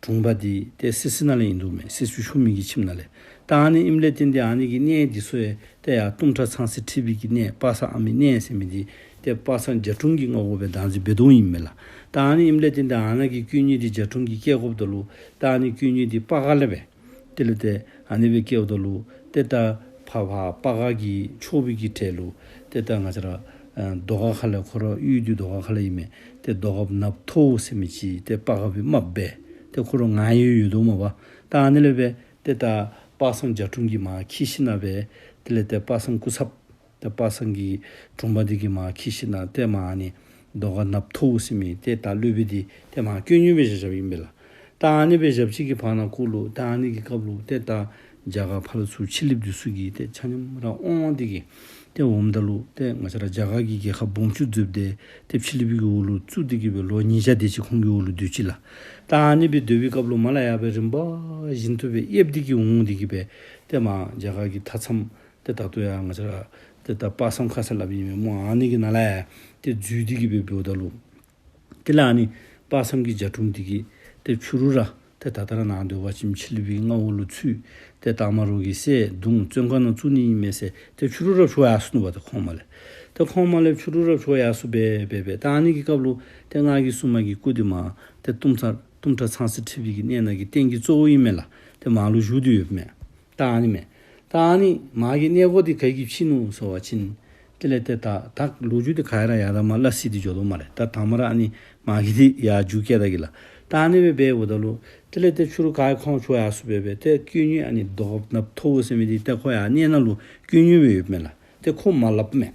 གྲུང་པ་འདི་ཏེ་སི་སི་ནང་ལས་ཨིན་འདུག་མས། སི་སི་ཆུ་མིག་གི་ཁྱིམ་ནང་ལས། ད་ཨ་ནི་ཨིནམ་ལས་བརྟེན་ཏེ་ཨ་ནི་གི་གནས་འདི་ཚུ་ཡང་ཏེ་ཡར་གཏུམ་དྲག་ཚངས་སྲས་ཁྲི་པའི་གི་གནས་དཔག་བསམ་ཨ་མའི་གནས་ཟེར་མི་འདི་ཏེ་དཔག་བསམ་རྒྱ་གྲུང་གི་མངའ་འོག་སྦེ་བདག་འཛིན་འབད་དོ་ཨིན་མས་ལགས། ད་ཨ་ནི་ཨིནམ་ལས་བརྟེན་ཏེ་ཨ་ནཱ་གི་དཀོན་གཉེར་འདི་རྒྱ་གྲུང་གིས་བཀལ་དགོཔ་ད་ལུ་ད་ཨ་ནི་དཀོན་གཉེར་འདི་སྤ་ག་ལས་སྦེ་དེ་ལས་ཏེ་ཨ་ནི་སྦེ་བཀལཝ་ད་ལུ་ཏེ་ད་ཕར་ཕར་སྤ་ག་གི་ཕྱོགས་པའི་གི་གྲལ་ལུ་ཏེ་ད་ང་བཅས་ར་ཨ་རྡོ་ཁ་ཁ་ལས་ཁོ་ར་གཡུས་འདི་རྡོ་ཁ་ཁ་ལས་ཨིན་མས། ཏེ་རྡོ་ཁབ་ནགཔོ་མཐོ་བོ་ཟེར་མི་ཅིག་ཏེ་སྤ་ག་སྦེ་དམརཔོ་སྦེ་ཏེ་ཁོ་ར་ངར་ཡོད་ཡོད་དོ་མས་པ། ད་ཨ་ནི་ལས་སྦེ་ཏེ་ད་དཔག་བསམ་རྒྱ་གྲུང་གིས་མར་འཁྱིད་ཞིནམ་སྦེ་དེ་ལས་ཏེ་དཔག་བསམ་སྐུ་ཚབ་ཏེ་དཔག་བསམ་གྱི་དྲུང་པ་འདི་གིས་མར་འཁྱིད་ཞིནམ་ཏེ་མར་ཨ་ནི་རྡོ་ཁ་ནགཔོ་མཐོ་བོ་ཟེར་མི་ཏེ་ད་སློབ་དཔོན་འདི་ཏེ་མར་དཀོན་གཉེར་སྦེ་བཞག་བཞགཔ་ཨིན་པས་ལགས། ད་ཨ་ནི་སྦེ་བཞག་ཅི་གི་བར་ན་ཁོ་ལུ་ཏེ་ཨ་ནི་གི་སྐབས་ལུ་ཏེ་ད་རྒྱ་གར་ཕར་ཚུར་ཕྱི་གླིངཔ་འདི་ཚུ་གིས་ཏེ་ཆ་མཉམ་ར་དབང་འདི་གིས་ཏེ་འོངམ་ད་ལུ་ཏེ་ང་བཅས་ར་རྒྱ་གར་གྱི་རྒྱལ་ཁབ་སྦོམ་ཆུང་བརྫིཔ་སྟེ་ཏེ་ཕྱི་གླིངཔ་གི་འོག་ལུ་བཙུགས་ཏེ་གི་སྦེ་ལོ་ཉིས་བརྒྱ་དེ་ཅིག་ཁོང་གི་འོག་ལུ་སྡོད་ཅི་ལགས། ད་ཨ་ནི་སྦེ་སྡོད་པའི་སྐབས་ལུ་མར་ལས་ཡར་སྦེ་རིམ་པ་བཞིན་དུ་སྦེ་ཨེབ་སྟེ་གི་འོང་སྟེ་གི་སྦེ་ཏེ་མར་རྒྱ་གར་གྱི་མཐའ་མཚམས་ཏེ་ད་ལྟོ་ཡང་ང་བཅས་ར་ཏེ་ད་དཔག་བསམ་ཁ་ཟེར་སླབ་ཨིན་མས་སྨོ། ཨ་ནི་གི་ནང་ལས་ཡར་ཏེ་འཛུལ་ཏེ་གི་སྦེ་འབདཝ་ད་ལུ་དེ་ལས་ཨ་ནི་དཔག་བསམ་གྱི་རྒྱ་གྲུང་འདི་གིས་ཏེ་ཕྱི་རུ་ར་ཏེ་ད་ལྟོ་ར་ནཱ་སྡོད་པ་ཅིན་ཕྱི་གླིངཔ་གི་མངའ་འོག་ལུ་ཚུད། ཏེ་དར་མ་རོ་གི་སྲས་གདུང་བཙོན་ཁང་ནང་བཙུགས་ནི་ཨིན་མས་ཟེར་ཏེ་ཕྱི་རུ་ར་བྱོག་ཡར་སོ་ནུག་པ། ཏེ་ཁོང་མར་ལས་ཏེ་ཁོང་མར་ལས་ཕྱི་རུ་ར་བྱོག་ཡར་སོ་སྦེ་སྦེ་སྦེ་ད་ཨ་ནི་གི་སྐབས་ལུ་ཏེ་སྔགས་ཀྱི་སྲུང་མ་གི་སྐུ་འདི་མར་ཏེ་གཏུམ་དྲག་གཏུམ་དྲག་ཚངས་སྲས་ཁྲི་པའི་གི་གནས་ནང་གི་རྟེན་གྱི་གཙོ་བོ་ཨིན་མས་ལགས། ཏེ་མར་ལུ་བཞུགས་ཏེ་ཡོདཔ་མས། ད་ཨ་ནི་མས། ད་ཨ་ནི་མ་གི་གནས་སྒོ་འདི་ག་གིས་ཕྱེ་ནུག་ཟེར་བ་ཅིན་དེ་ལས་ཏེ་ད་ད་ལོ་རྒྱུས་འདི་ག་ར་ཡར་དང་མར་སླ་བསྲེ་སྟེ་འགྱོ་དོ་སྨ་རེ། ད་དང་པ་ར་ཨ་ནི་མ་གི་འདི་ཡར་རྒྱུག་བཀལ་ད་གེ་ལགས། ད་ཨ་ནི་སྦེ་འབདཝ་ད་ལུ་དེ་ལས་ཏེ་ཕྱི་རུ་ག་ཁོང་བྱོག་ཡར་སོ་སྦེ་སྦེ་ཏེ་དཀོན་གཉེར་ཨ་ནི་རྡོ་ཁབ་ནགཔོ་མཐོ་བོ་ཟེར་མི་འདི་ཏེ་ཁོ་ཡར་གནས་ནང་ལུ་དཀོན་གཉེར་སྦེ་ཡོདཔ་མས་ལགས། ཏེ་ཁོ་མ་སླབ་མས།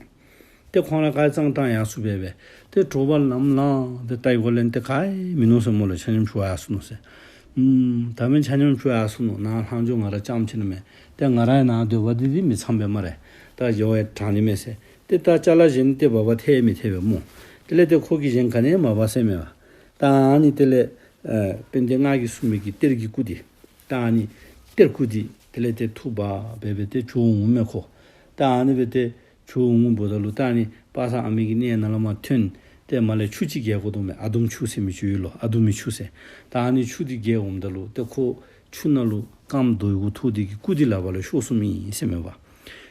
ཏེ་ཁོང་ར་ག་ཙང་ཏང་ཡར་སོ་སྦེ་སྦེ་ཏེ་དྲོ་པ་ལམ་ལངས་ཏེ་ལྟ་བའི་སྒོ་ལས་ཏེ་ག་ཡང་མིན་ནུག་ཟེར་སྨོ་ལགས། ཆ་མཉམ་བྱོག་ཡར་སོ་ནུག་ཟེར། ཨུམ་ད་མེན་ཆ་མཉམ་བྱོག་ཡར་སོ་ནུག། ནཱ་ལྷག་འཕྲོ་ང་ར་རྐྱངམ་ཅིག་ནི་མས། ཏེ་ང་ར་ཡང་ནཱ་སྡོད་པ་འདི་འདི་མི་ཚངམ་སྦེ་སྨ་རེ། ད་འགྱོ་བའི་དྲག་ནི་མས་ཟེར། ཏེ་ད་ཅ་ལ་གཞན་ཏེ་འབག་པར་ཐལ་མི་ཐལ་སྦེ་སྨོ། དེ་ལས་ཏེ་ཁོ་གིས་གཞན་ག་ནི་ཡང་མ་འབག་ཟེར་མས་པ། ད་ཨ་ནི་དེ་ལས་ཨེ་དཔལ་ལྡན་སྔགས་ཀྱི་སྲུང་མའི་གི་གཏེར་གྱི་སྐུ་འདི་ད་ཨ་ནི་གཏེར་སྐུ་འདི་དེ་ལས་ཏེ་འཐུ་འབག་སྦེ་སྦེ་ཏེ་བྱོག་འོང་མས་ཁོ། ད་ཨ་ནི་སྦེ་ཏེ་བྱོག་འོང་འབདཝ་ད་ལུ་ད་ཨ་ནི་དཔག་བསམ་ཨ་མའི་གི་གནས་ནང་ལས་མར་ཐོན། ཏེ་མར་ལས་ཆུ་ཅིག་བརྒལ་དགོ་དོ་མས། ཨ་དུམ་ཆུ་ཟེར་མི་ཅིག་ཡོད་ལོ། ཨ་དུམ་མི་ཆུ་ཟེར། ད་ཨ་ནི་ཆུ་འདི་བརྒལ་འོངམ་ད་ལུ་ཏེ་ཁོ་ཆུ་ནང་ལུ་རྐངམ་རྡོ་གུ་ཐུག་སྟེ་གི་སྐུ་འདི་ལག་པ་ལས་ཤོར་སོངམ་ཨིན་ཟེར་མས་པ།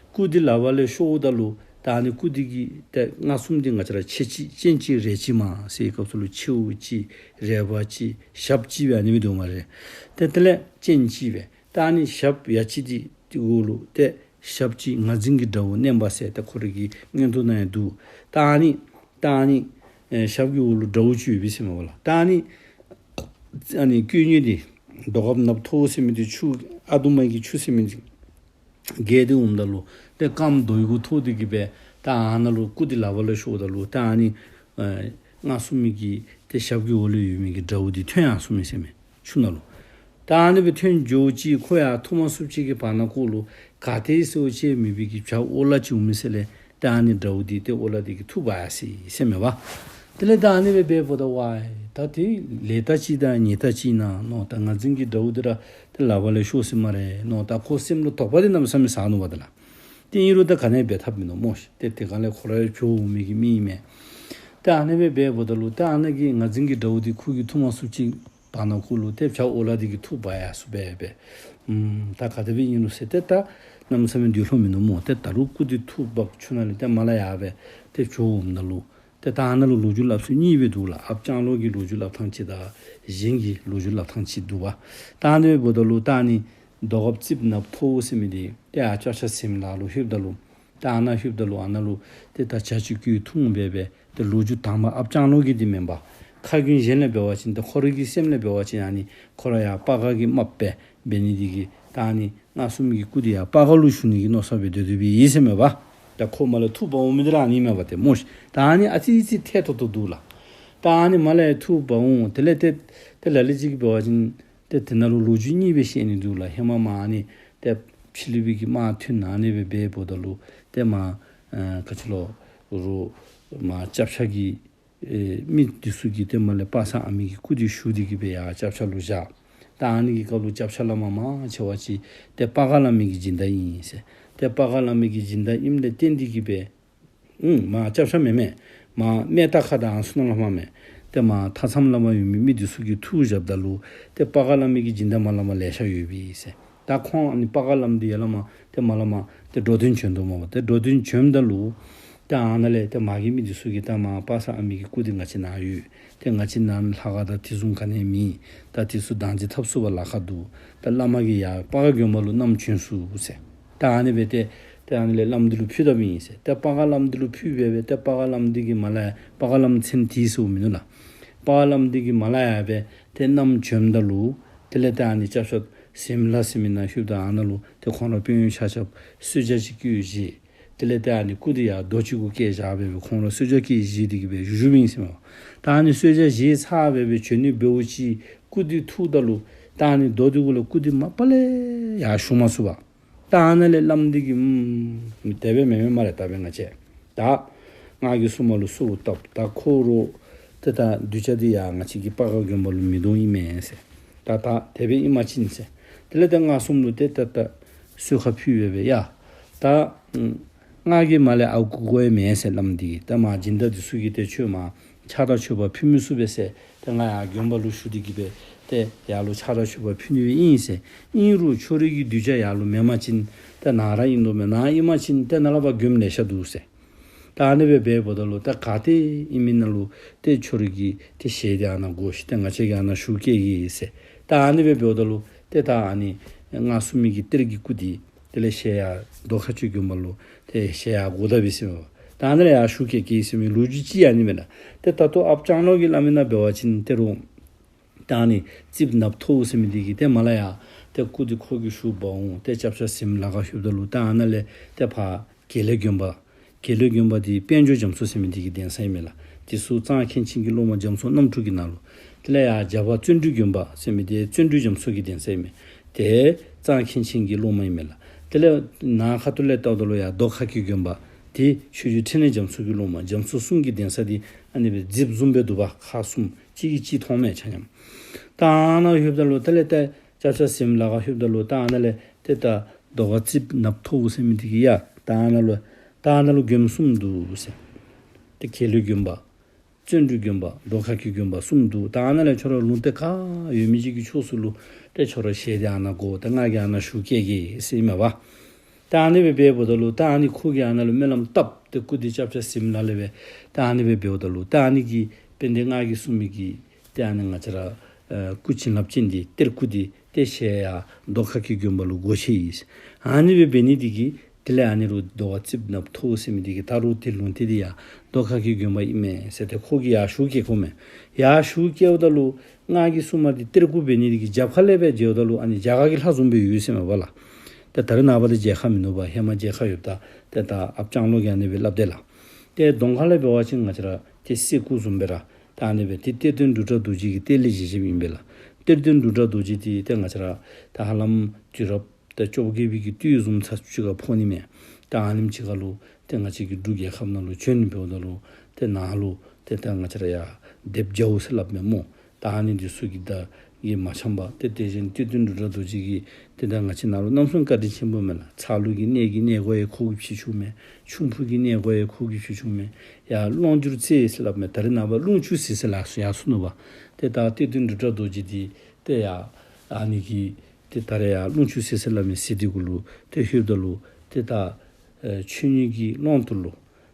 སྐུ་འདི་ལག་པ་ལས་ཤོརཝ་ད་ལུ་ད་ཨ་ནི་སྐུ་འདི་གི་ཏེ་མངའ་གསུམ་འདི་ང་བཅས་ར་མཆེ་གཅིག་སྤྱན་གཅིག་རས་གཅིག་མ་ཟེར་བའི་སྐབས་སུ་ལུ་མཆེཝ་གཅིག་རས་པ་གཅིག་ཞབས་གཅིག་སྦེ་ཨ་ནི་སྦེ་འདུག་སྨ་རེ། ཏེ་དེ་ལས་སྤྱན་གཅིག་སྦེ། ད་ཨ་ནི་ཞབས་ཡ་གཅིག་འདི་འདི་གུ་ལུ་ཏེ་ཞབས་གཅིག་ངར་འཛིན་གྱི་དགྲ་བོ་མནན་པ་ཟེར་ཏེ་ཁོ་རའི་གི་མངོན་རྟོགས་ནང་ཡང་འདུག། ད་ཨ་ནི་ད་ཨ་ནི་ཨེ་ཞབས་ཀྱི་འོག་ལུ་དགྲ་བོ་ཅིག་ཡོད་པས་ཟེར་མས་པ་ལགས། ད་ཨ་ནི་ཨ་ནི་དཀོན་གཉེར་འདི་རྡོ་ཁབ་ནགཔོ་མཐོ་བོ་ཟེར་མི་འདི་ཆུ་ཨ་དུམ་མ་གི་ཆུ་ཟེར་མི་འདི་ བརྒལ་ཏེ་འོངམ་ད་ལུ་ཏེ་རྐངམ་རྡོ་གུ་ཐོགས་ཏེ་གི་སྦེ་ད་ཨ་ནཱ་ལུ་སྐུ་འདི་ལག་པ་ལས་ཤོརཝ་ད་ལུ་ད་ཨ་ནི་ཨེ་སྔར་སོང་མི་གི་ཏེ་ཞབས་ཀྱི་འོག་ལུ་ཡོད་མི་གི་དགྲ་བོ་འདི་ཐོན་ཡར་སོང་མི་ཟེར་མས་ཆུ་ནང་ལུ། ད་ཨ་ནི་སྦེ་ཐོན་འགྱོ་ཅི། ཁོ་ཡར་འཐུ་མ་ཚུགསཔ་ཅིག་གི་བར་ན་ཁོ་ལུ་ག་ཏེ་ཟེར་བ་ཅིན་མེད་པའི་གི་བྱག་ཨོ་ལ་ཅིག་འོང་མི་ཟེར་ལས། ད་ཨ་ནི་དགྲ་བོ་འདི་ཏེ་ཨོ་ལ་འདི་གིས་འཐུ་འབག་ཡར་སོ་ཡི་ཟེར་མས་པ། དེ་ལས་ད་ཨ་ནི་སྦེ་འབདཝ་ད་ཝའི་ད་ཏེ་ལེགས་ལྟ་ཅིག་དང་ཉེས་ལྟ་ཅིག་ཨིན་ན་མནོ། ད་ང་འཛིན་གྱི་དགྲ་བོ་འདི་ར་ཏེ་ལག་པ་ལས་ཤོར་སོ་སྨ་རེ་མནོ། ད་ཁོ་སེམས་ལུ་དོགས་པ་འདི་གནམ་མེད་ས་མེད་ཟ་ནུག་པ་ད་ལགས། ཏེ་ཨིན་རུང་ད་ག་ནི་འབད་ཐབས་མིན་ནུག་སྨོ་ཤིག། ཏེ་དེ་ག་ལས་ཁོ་ར་ཡང་བྱོག་འོང་མི་གི་མི་ཨིན་མས། ད་ཨ་ནི་སྦེ་འབདཝ་ད་ལུ་ད་ཨ་ནི་གི་ང་འཛིན་གྱི་དགྲ་བོ་འདི་ཁོ་གིས་འཐུ་མ་ཚུགསཔ་ཅིག་བར་ན་ཁོ་ལུ་ཏེ་བྱག་ཨོ་ལ་འདི་གིས་འཐུ་འབག་ཡར་སོ་སྦེ་སྦེ། ཨུམ་ད་ག་དེ་སྦེ་ཨིན་ནུག་ཟེར་ཏེ་ད་གནམ་མེད་ས་མེད་འདོད་ལྷོད་མིན་ནུག་སྨོ། ཏེ་ད་རུང་སྐུ་འདི་འཐུ་འབག་ཆུ་ནང་ལས་ཏེ་མར་ལས་ཡར་སྦེ་ཏེ་བྱོག་འོངམ་ད་ལུ་ཏེ་ད་ཨ་ནཱ་ལུ་ལོ་རྒྱུས་སླབ་ས་གཉིས་སྦེ་འདུག་ལགས། ཨཔ་ལྕང་ལོ་གི་ལོ་རྒྱུས་སླབ་ཐངས་ཅིག་དང་གཞན་གྱི་ལོ་རྒྱུས་སླབ་ཐངས་ཅིག་འདུག་པ། ད་ཨ་ནི་སྦེ་འབདཝ་ད་ལུ་ད་ཨ་ནི་རྡོ་ཁ་རྩིགཔ་ནགཔོ་ཐོག་ཟེར་མི་འདི་ཏེ་ཨ་སྐྱབས་ཆ་ཟིམ་ལ་ལུ་ལྷོདཔ་ད་ལུ་ད་ཨ་ནཱ་ལྷོདཔ་ད་ལུ་ཨ་ནཱ་ལུ་ཏེ་ད་བྱ་ཅིག་གུ་འཐུང་སྦེ་སྦེ་ཏེ་ལོ་རྒྱུས་དང་པ་ཨཔ་ལྕང་ལོ་གི་འདི་མེན་པར་ཁ་རྒྱུན་གཞན་ལས་འབད་བ་ཅིན་ཏེ་ཁོ་རའི་གི་སེམས་ལས་འབད་བ་ཅིན་ཨ་ནི་ཁོ་ར་ཡར་སྤ་ག་གི་རྨགཔ་སྦེ་འབད་ནི་འདི་གིས་ད་ཨ་ནི་སྔར་སོང་མི་གི་སྐུ་འདི་ཡར་སྤ་ག་ལུ་ཞུ་ནི་གི་མནོ་བསམ་སྦེ་སྡོད་སྡོདཔ་ཨིན་ཟེར་མས་པ། ད་ཁོ་མར་ལས་འཐུ་འབག་འོང་མི་འདི་ར་ཨ་ནི་མས་པ་ཏེ་སྨོ་ཤིག། ད་ཨ་ནི་ཨ་ཙི་ཙི་ཐད་ཏོག་ཏོ་འདུག་ལགས། ད་ཨ་ནི་མར་ལས་འཐུ་འབག་འོང་དེ་ལས་ཏེ་ཏེ་ལ་ལུ་ཅིག་གིས་འབད་བ་ཅིན་ཏེ་དེ་ནང་ལུ་ལོ་རྒྱུས་གཉིས་སྦེ་བཤད་ནི་འདུག་ལགས། ཧེ་མ་མར་ཨ་ནི་ཏེ་ཕྱི་ལུ་སྦེ་གི་དམག་ཐོན་ཨ་ནི་སྦེ་འབདཝ་ད་ལུ་ཏེ་མར་ཨེ་ག་ཅི་ལོ་རུང་མར་སྐྱབས་ཆ་གི་ཨེ་མི་འདི་ཚུ་གིས་ཏེ་མར་ལས་དཔག་བསམ་ཨ་མི་གི་སྐུ་འདི་ཞུ་སྟེ་གི་སྦེ་ཡར་སྐྱབས་ཆ་ལུ་བཞག། ད་ཨ་ནི་གི་སྐབས་ལུ་སྐྱབས་ཆ་བླ་མ་མང་ཆེ་བ་ཅིག་ཏེ་སྤ་ག་བླ་མའི་གི་སྦྱིན་བདག་ཨིན་ཟེར། ཏེ་སྤ་ག་བླ་མའི་གི་སྦྱིན་བདག་ཨིནམ་ལས་བརྟེན་ཏེ་གི་སྦེ་ཨུམ་མར་སྐྱབས་ཆ་མེན་མས། མར་སྨད་རྟ་ཁ་དང་ཚུ་ནང་ལས་མར་མས། ཏེ་མར་མཐའ་མཚམས་ལས་མར་ཡོད་མི་མི་འདི་ཚུ་གིས་འཐུ་བཞགཔ་ད་ལུ་ཏེ་སྤ་ག་བླ་མའི་གི་སྦྱིན་བདག་མར་ལས་མར་ལེ་ཤ་ཡོདཔ་ཨིན་ཟེར། ད་ཁོང་ཨ་ནི་སྤ་ག་བླམ་འདི་ཡར་ལས་མར་ཏེ་མར་ལས་མར་ཏེ་འགྲོ་དོན་བྱོན་དོ་སྨོ། ཏེ་འགྲོ་དོན་བྱོནམ་ད་ལུ་ཏེ་ཨ་ནཱ་ལས་ཏེ་མར་གྱི་མི་འདི་ཚུ་གིས་ད་མར་དཔག་བསམ་ཨ་མི་གི་སྐུ་འདི་ང་བཅས་ནཱ་ཡོད། ཏེ་ང་བཅས་ནཱ་ལྷ་ཁང་དང་དེ་བཟུམ་ག་ནི་མེད། ད་དེ་ཚུ་བདག་འཛིན་འཐབ་ཚུགས་པར་ལཱ་ཁག་འདུག། ད་བླ་མ་གིས་ཡར་སྤ་ག་དགོན་པ་ལུ་བསྣམས་བྱོན་ཚུགས་ཟེར། ད་ཨ་ནི་སྦེ་ཏེ་ཏེ་ཨ་ནི་ལས་བླམ་འདི་ལུ་ཕུལ་དཔ་ཨིན་ཟེར། ཏེ་སྤ་ག་བླམ་འདི་ལུ་ཕུལ་སྦེ་སྦེ་ཏེ་སྤ་ག་བླམ་འདི་གིས་མར་ལས་ཡར་སྤ་ག་བླམ་མཚན་དེ་ཟེརཝ་མིན་ནུག་ལགས། སྤ་ག་བླམ་འདི་གིས་མར་ལས་ཡར་སྦེ་ཏེ་བསྣམས་བྱོནམ་ད་ལུ་དེ་ལས་ཏེ་ཨ་ནི་སྐྱབས་ཆ་ཟིམ་ལ་ཟེར་མི་ནང་ལྷོདཔ་ད་ཨ་ནཱ་ལུ་ཏེ་ཁོང་ར་དཔོན་གཡོག་ཆ་ཁྱབ་གསོལ་ཇ་ཅིག་བཀོད་བཞེས། དེ་ལས་ཏེ་ཨ་ནི་སྐུ་འདི་ཡར་རྡོ་ཅིག་གུ་བཀལ་བཞག་སྦེ་སྦེ་ཁོང་ར་གསོལ་ཇ་བཀོད་བཞེས་ཏེ་གི་སྦེ་བཞུགས་བཞུགསཔ་ཨིན་ཟེར་མས། ད་ཨ་ནི་གསོལ་ཇ་བཞེས་ཚར་སྦེ་སྦེ་བྱོན་ནི་འབདཝ་ཅིག་སྐུ་འདི་འཐུཝ་ད་ལུ་ད་ཨ་ནི་རྡོ་འདི་གུ་ལས་སྐུ་འདི་མ་པ་ལས་ཡར་ཞུ་མ་ཚུགས་པར། ད་ཨ་ནཱ་ལས་བླམ་འདི་གིས་ཨུམ་དེ་སྦེ་མེན་མེན་སྨ་རེ། ད་སྦེ་ང་བཅས་ད་ང་གིས་བསུ་མ་ལུ་བསུ་བཏབ། ད་ཁོ་ར་ཏེ་ད་གདུལ་བྱ་འདི་ཡར་ང་བཅས་ཀྱི་སྤ་ག་དགོན་པ་ལུ་མི་གཏོང་ཨིན་མས་ཟེར། ད་ད་དེ་སྦེ་ཨིན་པ་ཅིན་ཟེར། དེ་ལས་ད་ང་བསུ་མ་ལུ་ཏེ་ད་ད་གསོལ་ཁ་ཕུལ་སྦེ་སྦེ་ཡ། ད་ཨུམ་ང་གིས་མར་ལས་ཡར་འགོར་དགོ་ཡ་མེད་ཟེར། བླམ་འདི་གིས་ད་མར་སྦྱིན་བདག་འདི་ཚུ་གིས་ཏེ་ཁྱོད་མར་ཕྱག་དང་མཆོད་པ་ཕུལ་མི་ཚུགས་པས་ཟེར། ཏེ་ང་ཡར་དགོན་པ་ལུ་ཞུ་སྟེ་གི་སྦེ་ཏེ་ཡར་ལུ་ཕྱག་དང་མཆོད་པ་ཕུལ་ནི་སྦེ་ཨིན་ཟེར། ཨིན་རུང་ཁྱོད་རའི་གི་གདུལ་བྱ་ཡར་ལུ་མེན་པ་ཅིན་ཏེ་ནཱ་ར་ཨིན་དོ་མས། ནཱ་ཨིན་པ་ཅིན་ཏེ་ནཱ་ལས་ཕར་མགྱོནམ་ལེ་ཤ་འདུག་ཟེར། ད་ཨ་ནི་སྦེ་འབདཝ་ད་ལུ་ད་ག་ཏེ་ཨིན་མི་ནང་ལུ་ཏེ་ཁྱོད་རའི་གི་ཏེ་ཞལ་འདི་ཨ་ནཱ་དགོ་ཤིག། ཏེ་ང་བཅས་ཀྱིས་ཨ་ནཱ་ཞུ་བསྐྱལ་གེ་ཟེར། ད་ཨ་ནི་སྦེ་འབདཝ་ད་ལུ་ཏེ་ད་ཨ་ནི་སྔར་བསུ་མི་གི་གཏེར་གྱི་སྐུ་འདི་དེ་ལས་ཞལ་ཡར་རྡོ་ཁ་སྐྱེས་དགོན་པ་ལུ་ཏེ་ཞལ་ཡར་དགོ་ད་པས་ཟེར་མས། ད་ཨ་ནཱ་ལས་ཡར་ཞུ་བསྐྱལ་གེ་ཟེར་མི་ལོ་རྒྱུས་ཅིག་ཨ་ནི་མས་ལགས། ཏེ་ད་ལྟོ་ཨཔ་ལྕང་ལོ་གིས་སླབ་མི་ནང་འབད་བ་ཅིན་ཏེ་རུང་ད་ཨ་ནི་རྩིགཔ་ནགཔོ་ཐོག་ཟེར་མི་འདི་གིས་ཏེ་མར་ལས་ཡར་ཏེ་སྐུ་འདི་ཁོ་གིས་ཞུ་འབག་འོང་། ཏེ་སྐྱབས་ཆ་ཟིམ་ལ་ཁར་ལྷོདཔ་ད་ལུ་ད་ཨ་ནཱ་ལས་ཏེ་ཕར་དགེ་ལེགས་དགོན་པ། དགེ་ལེགས་དགོན་པ་འདི་དཔལ་འབྱོར་རྒྱ་མཚོ་ཟེར་མི་འདི་གི་གདན་ས་ཨིན་མས་ལགས། དེ་ཚུ་གཙང་མཁན་ཆེན་གྱི་སློབ་མ་རྒྱ་མཚོ་རྣམ་དྲུག་གི་ནང་ལུ། དེ་ལས་ཡར་རྒྱབ་ཕར་བརྩོན་འགྲུས་དགོན་པ་ཟེར་མི་འདི་བརྩོན་འགྲུས་རྒྱ་མཚོ་གི་གདན་ས་ཨིན་མས། ཏེ་གཙང་མཁན་ཆེན་གྱི་སློབ་མ་ཨིན་མས་ལགས། དེ་ལས་ནཱ་ཁ་ཐུག་ལས་བལྟཝ་ད་ལུ་ཡར་རྡོ་ཁ་སྐྱེས་དགོན་པ། ཏེ་ཆོས་རྗེ་འཕྲིན་ལས་རྒྱ་མཚོ་གི་སློབ་མ། རྒྱ་མཚོ་གསུམ་གྱི་གདན་ས་འདི་ཨ་ནི་སྦེ་རྫིབ་བཟུམ་སྦེ་འདུག་པ། ཁག་གསུམ་གཅིག་གིས་གཅིག་མཐོང་མས་ཆ་མཉམ། ད་ཨ་ནཱ་ལྷོདཔ་ད་ལུ་དེ་ལས་ཏེ་སྐྱབས་ཆ་ཟིམ་ལ་ཁར་ལྷོདཔ་ད་ལུ་ད་ཨ་ནཱ་ལས་ཏེ་ད་རྡོ་ཁ་རྩིགཔ་ནགཔོ་ཐོག་ཟེར་མི་འདི་གི་ཡ་ད་ཨ་ནཱ་ལུ་ད་ཨ་ནཱ་ལུ་དགོནམ་གསུམ་འདུག་ཟེར། ཏེ་དགེ་ལེགས་དགོན་པ། བརྩོན་འགྲུས་དགོན་པ། རྡོ་ཁ་སྐྱེས་དགོན་པ་གསུམ་འདུག། ད་ཨ་ནཱ་ལས་ཁྱོད་ར་ལུང་བསྟན་ག་ཡོད་མི་ཅིག་གི་ཕྱོགས་སུ་ལུ་ཏེ་ཁྱོད་ར་ཞལ་འདི་ཨ་ནཱ་དགོ། ཏེ་ང་གིས་ཨ་ནཱ་ཞུ་བསྐྱལ་གེ་ཟེར་ཨིན་མས་པ། ད་ཨ་ནི་སྦེ་འབདཝ་ད་ལུ་ད་ཨ་ནི་ཁོ་གིས་ཨ་ནཱ་ལུ་སྨོན་ལམ་བཏབ། ཏེ་སྐུ་འདི་སྐྱབས་ཆ་ཟིམ་ལ་ལས་སྦེ་ད་ཨ་ནི་སྦེ་འབདཝ་ད་ལུ་ད་ཨ་ནི་གི་དཔལ་ལྡན་ང་གིས་གསུངས་མི་གི་ཏེ་ཨ་ནི་ང་བཅས་ར་ཨ་སྐུ་བྱིན་རླབས་ཅན་འདི་གཏེར་སྐུ་འདི་ཏེ་ཞལ་ཡར་རྡོ་ཁ་སྐྱེས་དགོན་པ་ལུ་སྒོ་ཕྱེ་ཡི་ཟེར། ཨ་ནི་སྦེ་འབད་ནི་འདི་གིས་དེ་ལས་ཨ་ནི་རུང་རྡོ་ཁ་རྩིགཔ་ནགཔོ་ཐོག་ཟེར་མི་འདི་གིས་ད་རུང་ཏེ་ལུང་བསྟན་འདི་ཡར་རྡོ་ཁ་སྐྱེས་དགོན་པ་ཨིན་མས་ཟེར་ཏེ་ཁོ་གིས་ཡར་ཞུ་བསྐྱལ་ཁོ་མས། ཡར་ཞུ་བསྐྱལཝ་ད་ལུ་ང་གིས་གསུངས་མི་འདི་གཏེར་སྐུ་འབད་ནི་འདི་གིས་རྒྱབ་ཁ་ལས་སྦེ་མཇལཝ་ད་ལུ་ཨ་ནི་རྒྱ་གར་གྱི་ལྷ་བཟུམ་སྦེ་ཡོད་ཟེར་མས་པ་ལགས། ཏེ་ད་རེས་ནངས་པ་ཏེ་མཇལ་ཁ་མིན་ནུག་པ། ཧེ་མ་མཇལ་ཁ་ཡོདཔ་ད་ཏེ་ད་ཨཔ་ལྕང་ལོ་གིས་ཨ་ནི་སྦེ་སླབ་དེས་ལགས། ཏེ་གདོང་ཁ་ལས་འབད་བ་ཅིན་ང་བཅས་ར་ཏེ་སེར་ཀུ་བཟུམ་སྦེ་ར་ད་ཨ་ནི་སྦེ་ཏེ་གཏེར་སྟོན་འབྲུག་གྲགས་རྡོ་རྗེ་གི་གཏེར་ལས་བཞེས་བཞེསཔ་ཨིན་པས་ལགས། གཏེར་སྟོན་འབྲུག་གྲགས་རྡོ་རྗེ་འདི་ཏེ་ང་བཅས་ར་ད་ཧ་ལམ་དུས་རབས་ཏེ་བཅོ་བརྒྱད་པའི་གི་སྟོད་བཟུམ་ཚར་ཅིག་ཁར་ཕོག་ནི་མས། ད་ཨ་ནེམ་ཅིག་ཁར་ལུ་ཏེ་ང་བཅས་ཀྱི་འབྲུག་རྒྱལ་ཁབ་ནང་ལུ་བྱོན་འབདཝ་ད་ལུ་ཏེ་ནཱ་ལུ་ཏེ་ད་ང་བཅས་ར་ཡར་སྡེབ་རྒྱའུ་ཟེར་སླབ་མས་སྨོ། ད་ཨ་ནི་འདི་ཚུ་གིས་ད་ཡང་མ་འཆམ་པར་ཏེ་དེ་བཞིན་གཏེར་སྟོན་འབྲུག་གྲགས་རྡོ་རྗེ་གིས་ཏེ་ད་ང་བཅས་ནཱ་ལུ་རྣམ་གསུམ་བཀའ་དྲིན་ཆེན་པོ་མས་ལགས། ཚ་ལུ་གི་གནས་ཀྱི་གནས་སྒོ་ཡང་ཁོ་གིས་ཕྱེ་བཅུག་མས། ཆུམ་ཕུ་གི་གནས་སྒོ་ཡང་ཁོ་གིས་ཕྱེ་བཅུག་མས། ཡར་གླང་འགྱུར་རྩེ་ཟེར་སླབ་མས། ད་རེས་ནངས་པ་གླང་ཆུ་ཟེར་ཟེར་ལ་ཡར་སོ་ནུག་པ། ཏེ་ད་གཏེར་སྟོན་འབྲུག་གྲགས་རྡོ་རྗེ་འདི་ཏེ་ཡར་ཨ་ནི་གི་ཏེ་ད་རེས་ཡར་གླང་ཆུ་ཟེར་ཟེར་སླབ་མས་ཟེར་འདི་གུ་ལུ་ཏེ་ལྷོདཔ་ད་ལུ་ཏེ་ད་ཨེ་ཆོས་ཉིད་ཀྱི་གླང་ཐོག་ལུ་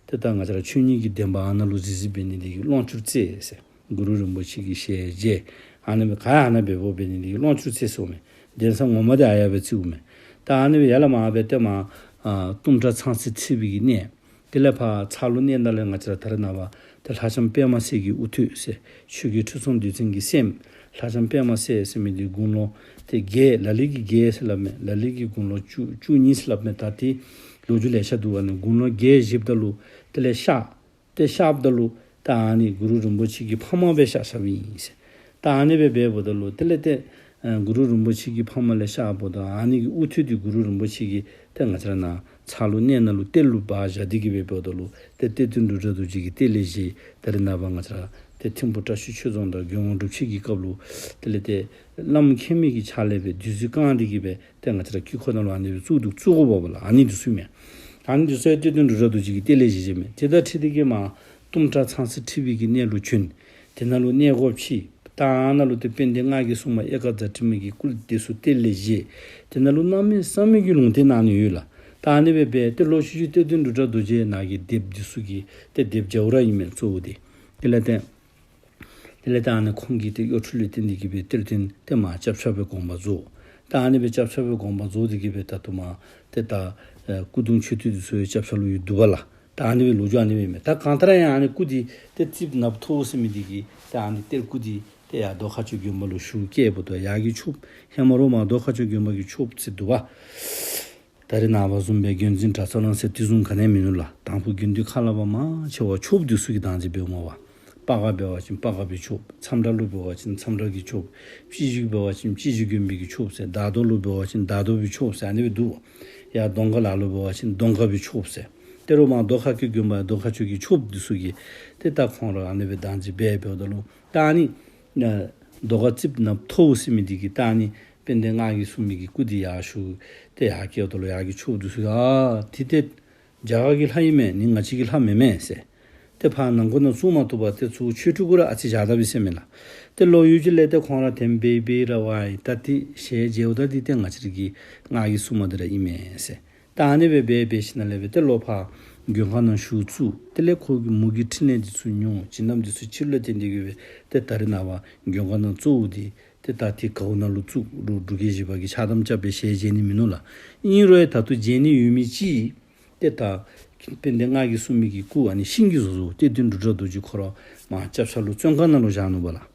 ཏེ་ད་ང་བཅས་ར་ཆོས་ཉིད་ཀྱི་བདེན་པ་ཨ་ནཱ་ལུ་གཟིགས་གཟིགསཔ་འབད་ནི་འདི་གིས་གླང་ཆུར་རྩེ་ཟེར། གུ་རུ་རིན་པོ་ཆེ་གི་ཞལ་མཇལ་ཨ་ནི་སྦེ་ག་ཡ་ཨ་ནཱ་འབདཝ་འབད་ནི་འདི་གིས་གླང་ཆུར་རྩེ་ཟེརཝ་མས། གདན་ས་ངོ་མ་འདི་ཨ་ཡར་སྦེ་བརྩིཝ་མས། ད་ཨ་ནི་སྦེ་ཡར་ལས་མར་སྦེ་ཏེ་མར་ཨ་གཏུམ་དྲག་ཚང་སེང་ཁྲི་པའི་གི་གནས། དེ་ལས་ཕར་ཚ་ལུ་གནས་ད་ལས་ང་བཅས་ར་ད་རེས་ནངས་པ་ཏེ་ལྷ་ལྕམ་པདྨ་གསལ་གྱི་དབུ་ཐོད་ཟེར། ཆོས་རྒྱལ་ཁྲི་སྲོང་ལྡེ་བཙན་གྱི་སྲསམོ་ལྷ་ལྕམ་པདྨ་གསལ་ཟེར་མི་འདི་དགུང་ལོ་ཏེ་བརྒྱད་ལ་ལུ་གིས་བརྒྱད་ཟེར་སླབ་མས། ལ་ལུ་གིས་དགུང་ལོ་བཅུ་བཅུ་གཉིས་ཟེར་སླབ་མས། ད་ཏེ་ལོ་རྒྱུས་ལེ་ཤ་འདུག། ཨ་ནི་དགུང་ལོ་བརྒྱད་བཞེསཔ་ད་ལུ་དེ་ལས་གཤགས། ཏེ་གཤགསཔ་ད་ལུ་ད་ཨ་ནི་གུ་རུ་རིན་པོ་ཆེ་གི་ཕ་མ་སྦེ་གཤགས་གཤགསཔ་ཨིན་ཟེར། ད་ཨ་ནི་སྦེ་འབདཝ་ད་ལུ་དེ་ལས་ཏེ་ཨ་གུ་རུ་རིན་པོ་ཆེ་གི་ཕ་མ་ལས་གཤགསཔ་ད་ཨ་ནི་གི་དབུ་ཐོད་འདི་གུ་རུ་རིན་པོ་ཆེ་གིས་ཏེ་ང་བཅས་ར་ནཱ་ཚ་ལུ་གནས་ནང་ལུ་གཏེར་ལུ་སྦ་བཞག་སྟེ་གི་སྦེ་འབདཝ་ད་ལུ་ཏེ་གཏེར་སྟོན་འབྲུག་གྲགས་རྡོ་རྗེ་གི་གཏེར་ལས་བཞེས། ད་རེས་ནངས་པ་ང་བཅས་ར་ཏེ་ཐིམ་ཕུ་བཀྲ་ཤིས་ཆོས་རྫོང་དང་མགོན་དབང་སྒྲུབ་ཆེན་གྱི་སྐབས་ལུ་དེ་ལས་ཏེ་བླམ་མཁྱེན་མི་གི་ཕྱག་ལས་སྦེ་བདུད་རྩི་བཀང་སྟེ་གི་སྦེ་ཏེ་ང་བཅས་ར་དཀྱིལ་འཁོར་ནང་ལུ་ཨ་ནི་སྦེ་བཙུགས་འདུག། བཙུགས་དགོཔ་འབདཝ་ལགས། ཨ་ནི་འདི་ཚུ་མས། ཨ་ནི་འདི་ཚུ་ཡང་གཏེར་སྟོན་འབྲུག་གྲགས་རྡོ་རྗེ་གི་གཏེར་ལས་བཞེས་བཞེསཔ་མས། དེ་དང་འཁྲིལ་ཏེ་གི་མར་གཏུམ་དྲག་ཚང་སེང་ཁྲི་པའི་གི་གནས་ལུ་བྱོན། དེ་ནང་ལུ་གནས་སྒོ་ཕྱེ། ད་ཨ་ནཱ་ལུ་ཏེ་དཔལ་ལྡན་སྔགས་ཀྱི་སྲུང་མ་ཨེ་ཀ་ཛ་དྲི་མེད་ཀྱི་སྐུ་འདི་ཚུ་གཏེར་ལས་བཞེས། དེ་ནང་ལུ་གནམ་མེད་ས་མེད་ཀྱི་ལུང་བསྟན་གནང་ནི་ཡོད་ལགས། ད་ཨ་ནི་སྦེ་འབད་ཏེ་ལོག་ཤུལ་ཤུལ་གཏེར་སྟོན་འབྲུག་གྲགས་རྡོ་རྗེ་ནཱ་གི་སྡེབ་འདི་ཚུ་གི་ཏེ་སྡེབ་རྒྱའུ་ར་ཨིན་མས་གཙོ་བོ་འདི། དེ་ལས་ཏེ་དེ་ལས་ད་ཨ་ནི་ཁོང་གིས་ཏེ་གཡོ་འཕྲུལ་ལས་བརྟེན་ཏེ་གི་སྦེ་གཏེར་སྟོན་ཏེ་མར་སྐྱབས་ཆ་སྦེ་དགོངས་པ་རྫོགས། ད་ཨ་ནི་སྦེ་སྐྱབས་ཆ་སྦེ་དགོངས་པ་རྫོགས་ཏེ་གི་སྦེ་ད་ལྟོ་མར་ཏེ་ད་ཨེ་སྐུ་གདུང་མཆོད་རྟེན་འདི་ཚུ་ཡང་སྐྱབས་ཆ་ལུ་ཡོད་འདུག་པ་ལགས། ད་ཨ་ནི་སྦེ་ལོ་རྒྱུས་ཨ་ནི་སྦེ་མས། ད་གང་ལྟར་ཡང་ཨ་ནི་སྐུ་འདི་ཏེ་རྩིགཔ་ནགཔོ་ཐོག་ཟེར་མི་འདི་གིས་ཏེ་ཨ་ནི་གཏེར་སྐུ་འདི་ཏེ་ཡར་རྡོ་ཁ་སྤྱོད་དགོན་པ་ལུ་ཞུ་བསྐྱལཝ་ད་ཡར་གྱི་ཆོསཔ་ཧེ་མ་རོགས་མར་རྡོ་ཁ་སྤྱོད་དགོན་པ་གི་ཆོསཔ་ཟེར་འདུག་པ། ད་རེས་ནངས་པ་བཟུམ་སྦེ་དགོན་འཛིན་གྲྭ་ཚང་ལང་ཟེར་དེ་བཟུམ་ག་ནི་ཡང་མིན་ནུག་ལགས། དང་ཕུ་དགེ་འདུན་ཁག་ལས་ཕར་མང་ཆེ་བ་ཆོསཔ་འདི་ཚུ་གིས་བདག་འཛིན་འབདཝ་མས་པ། སྤ་ག་འབད་བ་ཅིན་སྤ་ག་པའི་ཆོསཔ། མཚམས་བྲག་ལུ་འབད་བ་ཅིན་མཚམས་བྲག་གི་ཆོསཔ། སྤྱི་གཞི་འབད་བ་ཅིན་སྤྱི་གཞི་དགོན་པའི་གི་ཆོསཔ་ཟེར། དར་མདོ་ལུ་འབད་བ་ཅིན་དར་མདོ་པའི་ཆོསཔ་ཟེར་ཨ་ནི་སྦེ་འདུག། ཡར་གདོང་དཀར་ལ་ལུ་འབད་བ་ཅིན་གདོང་དཀར་པའི་ཆོསཔ་ཟེར། ཏེ་རོགས་མར་རྡོ་ཁ་སྤྱོད་དགོན་པ་རྡོ་ཁ་སྤྱོད་ཀྱི་ཆོསཔ་འདི་ཚུ་གིས་ཏེ་ད་ཁོང་ར་ཨ་ནི་སྦེ་བདག་འཛིན་འབད་འབདཝ་ད་ལུ་ད་ཨ་ནི་ཨ་རྡོ་ཁ་རྩིགཔ་ནགཔོ་ཐོག་ཟེར་མི་འདི་གིས་ད་ཨ་ནི་དཔལ་ལྡན་སྔགས་ཀྱི་སྲུང་མའི་གི་སྐུ་འདི་ཡར་ཞུ་སྟེ་ཡར་བསྐྱལཝ་ད་ལུ་ཡར་གྱི་ཆོསཔ་འདི་ཚུ་གིས་ཨ་འདི་ཏེ་རྒྱ་གར་གྱི་ལྷ་ཨིན་མས། ནི་ང་བཅས་ཀྱི་ལྷ་མེན་མས་ཟེར། ཏེ་ཕར་ནང་འཁོད་ནང་བཙུགས་མ་བཏུབ་པར་ཏེ་ཚུར་ཆོས་ཁྲི་གུ་ར་ཨ་ཙི་བཞག་ད་པས་ཟེར་མས་ལགས། ཏེ་ལོག་ཡུན་ཅིག་ལས་ཏེ་ཁོང་ར་དེམ་སྦེ་སྦེ་ར་ཝའི་ད་ཏེ་ཞལ་མཇལཝ་ད་འདི་ཏེ་ང་བཅས་ར་གི་སྔགས་ཀྱི་སྲུང་མ་འདི་ར་ཨིན་མས་ཟེར། ད་ཨ་ནི་སྦེ་འབད་འབད་ཞིནམ་ལས་སྦེ་ཏེ་ལོག་ཕར་མགོན་ཁང་ནང་བཞུགས་བཙུགས། དེ་ལས་ཁོ་གི་མོ་གི་ཕྲིན་ལས་འདི་ཚུ་མྱོང་། བྱིན་རླབས་འདི་ཚུ་ཕྱི་ལུ་བརྟེན་ཏེ་གི་སྦེ་ཏེ་ད་རེས་ནངས་པ་མགོན་ཁང་ནང་གཙོ་བོ་འདི་ཏེ་ད་ཏེ་གའུ་ནང་ལུ་བཙུགས། འབྲུག་རྒྱལ་བཞི་པ་གིས་ཕྱག་དམ་རྐྱབ་སྦེ་ཞལ་མཇལ་ནི་མིན་ནུག་ལགས། ཨིན་རུང་ཡང་ད་ལྟོ་མཇལ་ནི་ཡོད་མི་ཅིག་ཏེ་ད་དཔལ་ལྡན་སྔགས་ཀྱི་སྲུང་མའི་གི་སྐུ་ཨ་ནི་ཤིང་གིས་བཟོ་བཟོཝ་གཏེར་སྟོན་འབྲུག་གྲགས་རྡོ་རྗེ་ཁོ་ར་མར་སྐྱབས་ཆ་ལུ་བཙོན་ཁང་ནང་ལུ་བཞག་ནུག་པ་ལགས།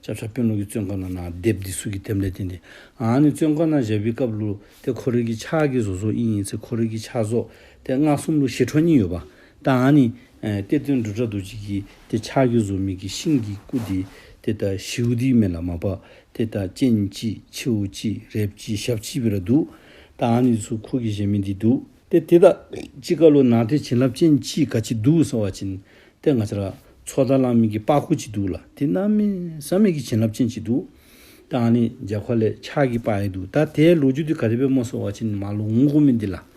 སྐྱབས་ཆ་དཔོན་སློབ་ཀྱི་བཙོན་ཁང་ནང་ན་སྡེབ་འདི་ཚུ་གི་དེམ་ལས་བརྟེན་ཏེ་ཨ་ནི་བཙོན་ཁང་ནང་བཞག་པའི་སྐབས་ལུ་ཏེ་ཁོ་རའི་གི་ཕྱག་གིས་བཟོ་བཟོཝ་ཨིན་ཟེར། ཁོ་རའི་གི་ཕྱག་བཟོ་ཏེ་སྔགས་གསུམ་ལུ་ཞི་ཁྲོ་གཉིས་ཡོད་པ། ད་ཨ་ནི་ཨེ་གཏེར་སྟོན་འབྲུག་གྲགས་རྡོ་རྗེ་གི་ཏེ་ཕྱག་གིས་བཟོ་མི་གི་ཤིང་གི་སྐུ་འདི་ཏེ་ད་ཞིཝ་འདི་མས་ལགས། མ་པ་ཏེ་ད་སྤྱན་གཅིག་མཆེཝ་གཅིག་རལཔ་གཅིག་ཞབས་གཅིག་སྦེ་ར་འདུག། ད་ཨ་ནི་ཚུ་ཁོ་གིས་བཞེངས་མི་འདི་འདུག། ཏེ་དེ་དང་གཅིག་ཁར་ལུ་ནཱ་ཏེ་བྱིན་རླབས་ཅན་ཅིག་ག་ཅི་འདུག་ཟེར་བ་ཅིན་ཏེ་ང་བཅས་ར་ཚོགས་བདག་གླང་མའི་གི་པགས་ཀོ་ཅིག་འདུག་ལགས། ཏེ་གནམ་མེད་ས་མེད་ཀྱི་བྱིན་རླབས་ཅན་ཅིག་འདུག། ད་ཨ་ནི་རྒྱབ་ཁ་ལས་ཕྱག་གིས་སྤར་ཡི་འདུག། ད་དེའི་ལོ་རྒྱུས་འདི་ག་དེ་སྦེ་སྨོ་ཟེར་བ་ཅིན་མར་ལུ་འོང་དགོ་མི་འདི་ལགས།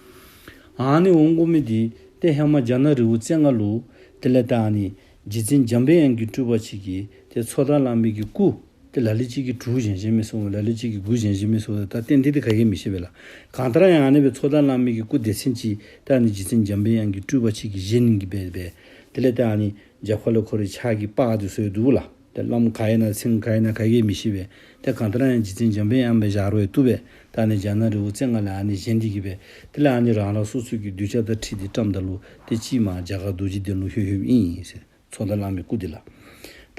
ཨ་ནི་འོང་དགོ་མི་འདི་ཏེ་ཧེ་མ་རྒྱ་ནག་རི་བོ་རྩེ་ལྔ་ལུ་དེ་ལས་ད་ཨ་ནི་རྗེ་བཙུན་འཇམ་པའི་དབྱངས་ཀྱི་སྤྲུལ་པ་ཅིག་གིས་ཏེ་ཚོགས་བདག་གླང་མའི་གི་སྐུ་ཏེ་ལ་ལུ་ཅིག་གིས་དྲུག་བཞེངས་བཞེངསམ་མས་ཟེར། ལ་ལུ་ཅིག་གིས་དགུ་བཞེངས་བཞེངསམ་མས་ཟེར། ད་ཏན་ཏན་འདི་ག་གིས་མི་ཤེས་པས་ལགས། གང་ལྟར་ཡང་ཨ་ནི་སྦེ་ཚོགས་བདག་གླང་མའི་གི་སྐུ་སྡེ་ཚན་ཅིག་ད་ཨ་ནི་རྗེ་བཙུན་འཇམ་པའི་དབྱངས་ཀྱི་སྤྲུལ་པ་ཅིག་གིས་བཞེངས་ནི་གི་སྦེ་སྦེ་དེ་ལས་ད་ཨ་ནི་རྒྱབ་ཁ་ལུ་ཁོ་རའི་ཕྱག་གི་པར་འདི་ཚུ་ཡང་འདུག་ལགས། ཏེ་བླམ་ག་ཨིན་ན་མཚན་ག་ཨིན་ན་ག་གིས་མི་ཤེས་པས། ཏེ་གང་ལྟར་ཡང་རྗེ་བཙུན་འཇམ་པའི་དབྱངས་སྦེ་བཞག་རུང་ཡང་བཏུབ་པས། ད་ཨ་ནི་རྒྱ་ནག་རི་བོ་རྩེ་ལྔ་ལས་ཨ་ནི་བཞེངས་ཏེ་གི་སྦེ་དེ་ལས་ཨ་ནི་རང་རང་སོ་སོ་གི་གདུལ་བྱ་དང་འཁྲིལ་ཏེ་བཀྲམ་ད་ལུ་ཏེ་གཅིག་མར་རྒྱ་གར་རྡོ་རྗེ་གདན་ལུ་ལྷོད་ལྷོདཔ་ཨིན་ཟེར། ཚོགས་བདག་གླང་མའི་སྐུ་འདི་ལགས།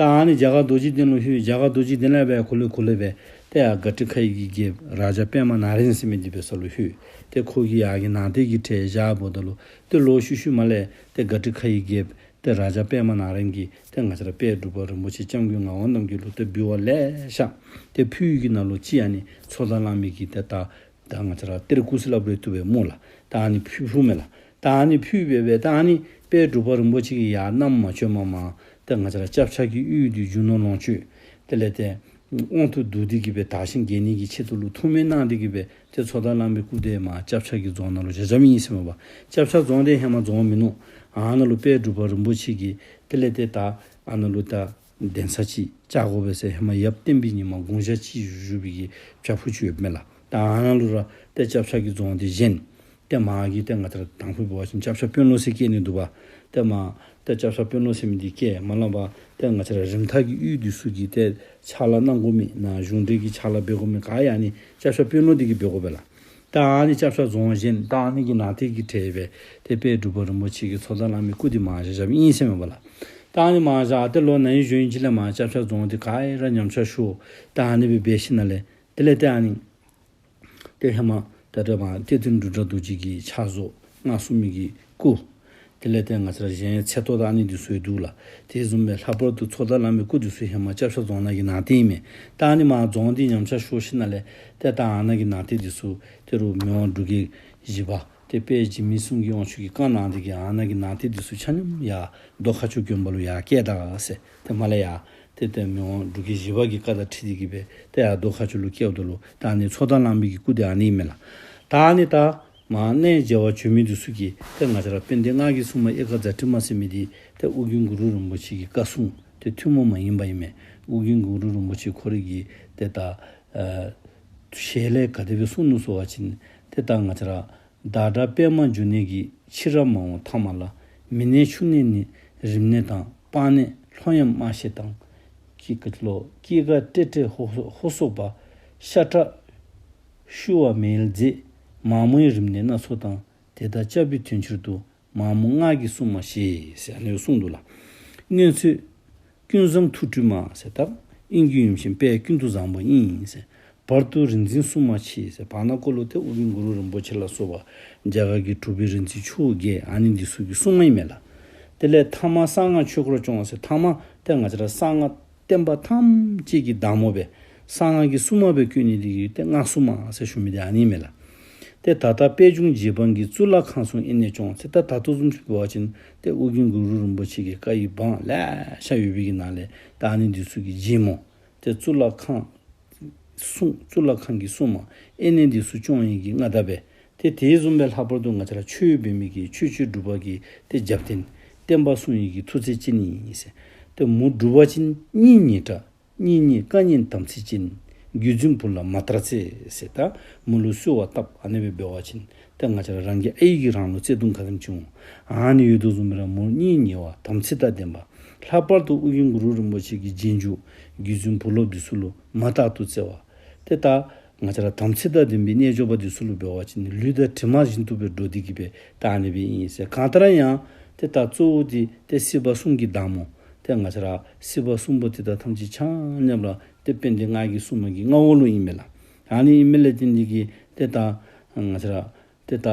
ད་ཨ་ནི་རྒྱ་གར་རྡོ་རྗེ་གདན་ལུ་ལྷོད། རྒྱ་གར་རྡོ་རྗེ་གདན་ལས་སྦེ་གོ་ལེ་གོ་ལེ་སྦེ་ཏེ་ཡར་ག་ཊི་ཁ་ཡི་གི་རྒྱལཔོ་རཱ་ཛ་པདྨ་ནཱ་རོན་ཟེར་མི་འདི་འབད་ས་ལུ་ལྷོད། ཏེ་ཁོ་གིས་ཡར་གྱི་ནང་རྟེན་གྱི་གྲལ་བཞགཔ་ད་ལུ་ཏེ་ལོག་ཤུལ་ཤུལ་མ་ལས་ཏེ་ག་ཊི་ཁ་ཡི་རྒྱལཔོ་ཏེ་རཱ་ཛ་པདྨ་ནཱ་རོན་གྱིས་ཏེ་ང་བཅས་ར་དཔལ་འབྲུག་པ་རིན་པོ་ཆེ་སྐྱབས་མགོན་ངག་དབང་རྣམ་རྒྱལ་ལུ་ཏེ་འབུལ་བ་ལེ་ཤ་ཏེ་ཕུལ་ཡི་གི་ནང་ལུ་གཅིག་ཨ་ནི་ཚོགས་བདག་བླ་མའི་གི་ཏེ་ད་ད་ང་བཅས་ར་གཏེར་བཀུག་ཟེར་སླབ་རུང་བཏུབ་པས་སྨོ་ལགས། ད་ཨ་ནི་ཕུལ་ཕུལཝ་མས་ལགས། ད་ཨ་ནི་ཕུལ་སྦེ་སྦེ་ད་ཨ་ནི་དཔལ་འབྲུག་པ་རིན་པོ་ཆེ་གིས་ཡར་བསྣམས་མ་བྱོནམ་མ་ད་ང་བཅས་ར་སྐྱབས་ཆ་གི་གཡུས་འདི་རྒྱུ་ནོར་ལོངས་སྤྱོད་དེ་ལས་ཏེ་དབང་དུ་བསྡུ་སྟེ་གི་སྦེ་དར་ཞིང་རྒྱས་ནི་གི་ཆེད་དུ་ལུ་ཐུགས་སྨོན་གནང་སྟེ་གི་སྦེ་ཏེ་ཚོགས་བདག་བླ་མའི་སྐུ་འདི་མར་སྐྱབས་ཆ་གི་རྫོང་ནང་ལུ་བཞག་བཞགཔ་ཨིན་ཟེར་མས་པ། སྐྱབས་ཆ་རྫོང་འདི་ཧེ་མ་རྫོང་མིན་ནུག། ཨ་ནཱ་ལུ་དཔལ་འབྲུག་པ་རིན་པོ་ཆེ་གིས་དེ་ལས་ཏེ་ད་ཨ་ནཱ་ལུ་ད་གདན་ས་ཅིག་བཅག་དགོ་པས་ཟེར་ཧེ་མ་ཡབ་བསྟན་པའི་ཉི་མ་དགུང་ཞག་གཅིག་བཞུགས་པའི་གི་བྱག་ཕུག་ཅིག་ཡོདཔ་མས་ལགས། ད་ཨ་ནཱ་ལུ་ར་ཏེ་སྐྱབས་ཆ་གི་རྫོང་འདི་བཞེངས། ཏེ་མར་གྱི་ཏེ་ང་བཅས་ར་དང་ཕུ་འབད་བ་ཅིན་སྐྱབས་ཆ་དཔོན་སློབ་ཟེར་བཀལ་ནི་འདུག་པ། ཏེ་མར་ཏེ་སྐྱབས་ཆ་དཔོན་སློབ་ཟེར་མི་འདི་བཀལ། མ་ལ་བ་ཏེ་ང་བཅས་ར་རིམ་ཐག་གི་གཡུས་འདི་ཚུ་གི་ཏེ་ཕྱག་ལཱ་གནང་དགོ་མི་ནཱ་གཞུང་འབྲེལ་གྱི་ཕྱག་ལཱ་འབད་དགོ་མི་ག་ཡང་ནི་སྐྱབས་ཆ་དཔོན་སློབ་འདི་གིས་འབད་དགོ་པས་ལགས། ད་ཨ་ནི་སྐྱབས་ཆ་རྫོང་བཞེངས། ད་ཨ་ནི་གི་ནང་རྟེན་གྱི་གྲལ་སྦེ་ཏེ་དཔལ་འབྲུག་པ་རིན་པོ་ཆེ་གི་ཚོགས་བདག་བླ་མའི་སྐུ་འདི་མར་བཞག་བཞགཔ་ཨིན་ཟེར་མས་པ་ལགས། ད་ཨ་ནི་མར་བཞག་ཏེ་ལོག་ན་ཧིང་གཞེས་ཧིང་ཅིག་ལས་མར་སྐྱབས་ཆ་རྫོང་འདི་ག་ར་ཉམས་ཆག་ཤོར། ད་ཨ་ནི་སྦེ་འབད་ཞིནམ་ལས་དེ་ལས་ཏེ་ཨ་ནི་ཏེ་ཧེ་མ་ད་ལྟ་མར་གཏེར་སྟོན་འབྲུག་སྒྲ་རྡོ་རྗེ་གི་ཕྱག་བཟོ་སྔགས་སྲུང་མའི་གི་སྐུ། དེ་ལས་ཏེ་ང་བཅས་ར་གཞན་ཚེ་ཏོག་དང་ཨ་ནི་འདི་ཚུ་ཡང་འདུག་ལགས། དེ་བཟུམ་སྦེ་ལྷག་པར་དུ་ཚོགས་བདག་བླ་མའི་སྐུ་འདི་ཚུ་ཧེ་མ་སྐྱབས་ཆ་རྫོང་ནང་གི་ནང་རྟེན་ཨིན་མས། ད་ཨ་ནི་མར་རྫོང་འདི་ཉམས་ཆག་ཤོར་ཞིནམ་ལས་ཏེ་ད་ཨ་ནཱ་གི་ནང་རྟེན་འདི་ཚུ་ཏེ་རུང་མི་དབང་འབྲུག་རྒྱལ་བཞི་པ་ཏེ་དཔལ་འཇིགས་མེད་གསུམ་གྱི་དབང་ཕྱུག་གིས་བཀའ་གནང་སྟེ་གི་ཨ་ནཱ་གི་ནང་རྟེན་འདི་ཚུ་ཆ་མཉམ་ཡར་རྡོ་ཁ་ཆུ་དགོན་པ་ལུ་ཡར་བསྐྱལ་ད་ཟེར། ཏེ་མར་ལས་ཡར་ཏེ་ཏེ་མི་དབང་འབྲུག་རྒྱལ་བཞི་པ་གི་བཀའ་དང་འཁྲིལ་ཏེ་གི་སྦེ་ཏེ་ཡར་རྡོ་ཁ་ཆུ་ལུ་བསྐྱལཝ་ད་ལུ་ད་ཨ་ནི་ཚོགས་བདག་བླ་མའི་གི་སྐུ་འདི་ཨ་ནི་ཨིན་མས་ལགས། ད་ཨ་ནི་ད་མར་གནས་མཇལ་བར་བྱོན་མི་འདི་ཚུ་གིས་ཏེ་ང་བཅས་ར་དཔལ་ལྡན་སྔགས་ཀྱི་སྲུང་མ་ཨེ་ཀ་ཛ་ཊི་མ་ཟེར་མི་འདི་ཏེ་ཨོ་རྒྱན་གུ་རུ་རིན་པོ་ཆེ་གི་བཀའ་སྲུང་ཏེ་ཐུན་མོང་མ་ཡིན་པ་ཨིན་མས། ཨོ་རྒྱན་གུ་རུ་རིན་པོ་ཆེ་ཁོ་རའི་གི་ཏེ་ད་ཨ་ཞལ་ལས་ག་དེ་སྦེ་གསུངས་ནུག་ཟེར་བ་ཅིན་ཏེ་ད་ང་བཅས་ར་བདག་འདྲ་པདྨ་འབྱུང་གནས་ཀྱིས། ཕྱི་རབས་མ་འོངས་ཐ་མ་ལ། མི་གནས་ཆུ་གནས་ནི་རིམས་ནད་དང་། སྤང་གནས་ལྷོ་ཡམས་སྨྲ་ཤེས་དང་། སྐྱེ་རྒ་ལོ་སྐྱེ་རྒ་ཏེ་ཏེ་ཧོ་ཧོ་སོགས་པ། ཤ་ཁྲག་ཤུ་བ་མེ་ཡོས་རྫས། མ་རྨོས་རིམས་ནད་སྣ་ཚོགས་དང་། དེ་དག་བསྐྱབ་པའི་དོན་ཕྱིར་དུ། མ་རྨོས་སྔགས་ཀྱི་སྲུང་མ་ཞེས་ཟེར་ཨ་ནི་གསུངས་འདུག་ལགས། སྔོན་ཚེ་ཀུན་བཟང་ཐུགས་སྤྲུལ་མ་ཟེར་དང་། དབྱིངས་ཀྱི་ཡུམ་ཆེན་དཔལ་ཀུན་ཏུ་བཟང་པོ་ཨིན་ཟེར། བར་དུ་རིག་འཛིན་སྲུང་མ་མཆིས་ཟེར། བར་ན་ཀོ་ལུ་ཏེ་ཨོ་རྒྱན་གུ་རུ་རིན་པོ་ཆེ་ལ་སོགས་པ་རྒྱ་གར་གྱི་གྲུབ་པའི་རིག་འཛིན་བཅོ་བརྒྱད་ཨ་ནི་འདི་ཚུ་གི་སྲུང་མ་ཨིན་མས་ལགས། དེ་ལས་ཐ་མ་གསང་སྔགས་ཆོས་འཁོར་སྐྱོང་ཟེར། ཐ་མ་ཏེ་ང་བཅས་ར་གསང་སྔགས་བསྟན་པ་ཐམས་ཅད་ཀྱི་བདག་མོ་སྦེ་གསང་སྔགས་ཀྱི་སྲུང་མ་སྦེ་བསྐོས་ནི་འདི་གིས་ཏེ་སྔགས་སྲུང་མ་ཟེར་ཞུ་མི་འདི་ཨ་ནི་ཨིན་མས་ལགས། ཏེ་ད་ལྟ་པད་འབྱུང་རྗེ་འབངས་ཀྱིས། གཙུག་ལག་ཁང་གསུམ་དབེན་གནས་སྐྱོང་ཟེར། ད་ད་ལྟོ་བཟུམ་ཅིག་འབད་བ་ཅིན་ཏེ་ཨོ་རྒྱན་གུ་རུ་རིན་པོ་ཆེ་གི་བཀའ་ཡི་འབངས་ལེ་ཤ་ཡོད་པའི་གི་ནང་ལས་ད་ཨ་ནི་འདི་ཚུ་གི་རྗེ་མོ་ཏེ་གཙུག་ལག་ཁང་སྲུང་གཙུག་ལག་ཁང་གི་སྲུང་མ་དབེན་གནས་འདི་ཚུ་སྐྱོང་ནི་གི་མངའ་བདག་སྦེ། ཏེ་དེ་བཟུམ་སྦེ་ལྷག་པར་དུ་ང་བཅས་ར་ཆོས་འབད་མི་གི་ཆོས་སྤྱོད་སྒྲུབ་པ་གི་ཏེ་རྒྱབ་རྟེན་བསྟན་པ་སྲུང་ནི་གི་ཐུགས་རྗེ་ཅན་ཨིན་ཟེར། ཏེ་མུ་སྒྲུབ་པ་ཅིན་གཉིས་གཉིས་འདྲ། གཉིས་གཉིས་བཀའ་ཉན་དམ་ཚིག་ཅན། བརྒྱུད་འཛིན་བུ་ལ་མ་དར་བརྩེ་ཟེར། ད་མོ་ལུ་གསོལ་བ་བཏབ་ཨ་ནི་སྦེ་འབད་བ་ཅིན་ཏེ་ང་བཅས་ར་རང་གི་ཨའི་གིས་རང་ལུ་བརྩེ་གདུང་ག་དེམ་ཅིག་འོང་། ཨ་ནི་ཡོད་དོ་བཟུམ་སྦེ་ར་མོ་གཉིས་གཉིས་པ་དམ་ཚིག་དང་ལྡན་པ། ལྷག་པར་དུ་ཨོ་རྒྱན་གུ་རུ་རིན་པོ་ཆེ་གི་རྗེས་འཇུག་བརྒྱུད་འཛིན་བུ་སློབ་འདི་ཚུ་ལུ་མ་དག་ཏུ་བརྩེ་བ། ཏེ་ད་ང་བཅས་ར་དམ་ཚིག་དང་ལྡན་པའི་རྣལ་འབྱོར་པ་འདི་ཚུ་ལུ་འབད་བ་ཅིན་ལུས་དང་གྲིབ་མ་བཞིན་དུ་སྦེ་འགྲོགས་ཏེ་གི་སྦེ་ད་ཨ་ནི་སྦེ་ཨིན་ཟེར། གང་ལྟར་ཡང་ཏེ་ད་གཙོ་བོ་འདི་ཏེ་སྲིད་པ་གསུམ་གྱི་བདག་མོ་ཏེ་ང་བཅས་ར་སྲིད་པ་གསུམ་པོ་དེ་དག་ཐམས་ཅད་ཆ་མཉམ་ར་ཏེ་དཔལ་ལྡན་སྔགས་ཀྱི་སྲུང་མ་གི་མངའ་འོག་ལུ་ཨིན་མས་ལགས། ཨ་ནི་ཨིན་མི་ལས་བརྟེན་ཏེ་གི་ཏེ་ད་ང་བཅས་ར་ཏེ་ད་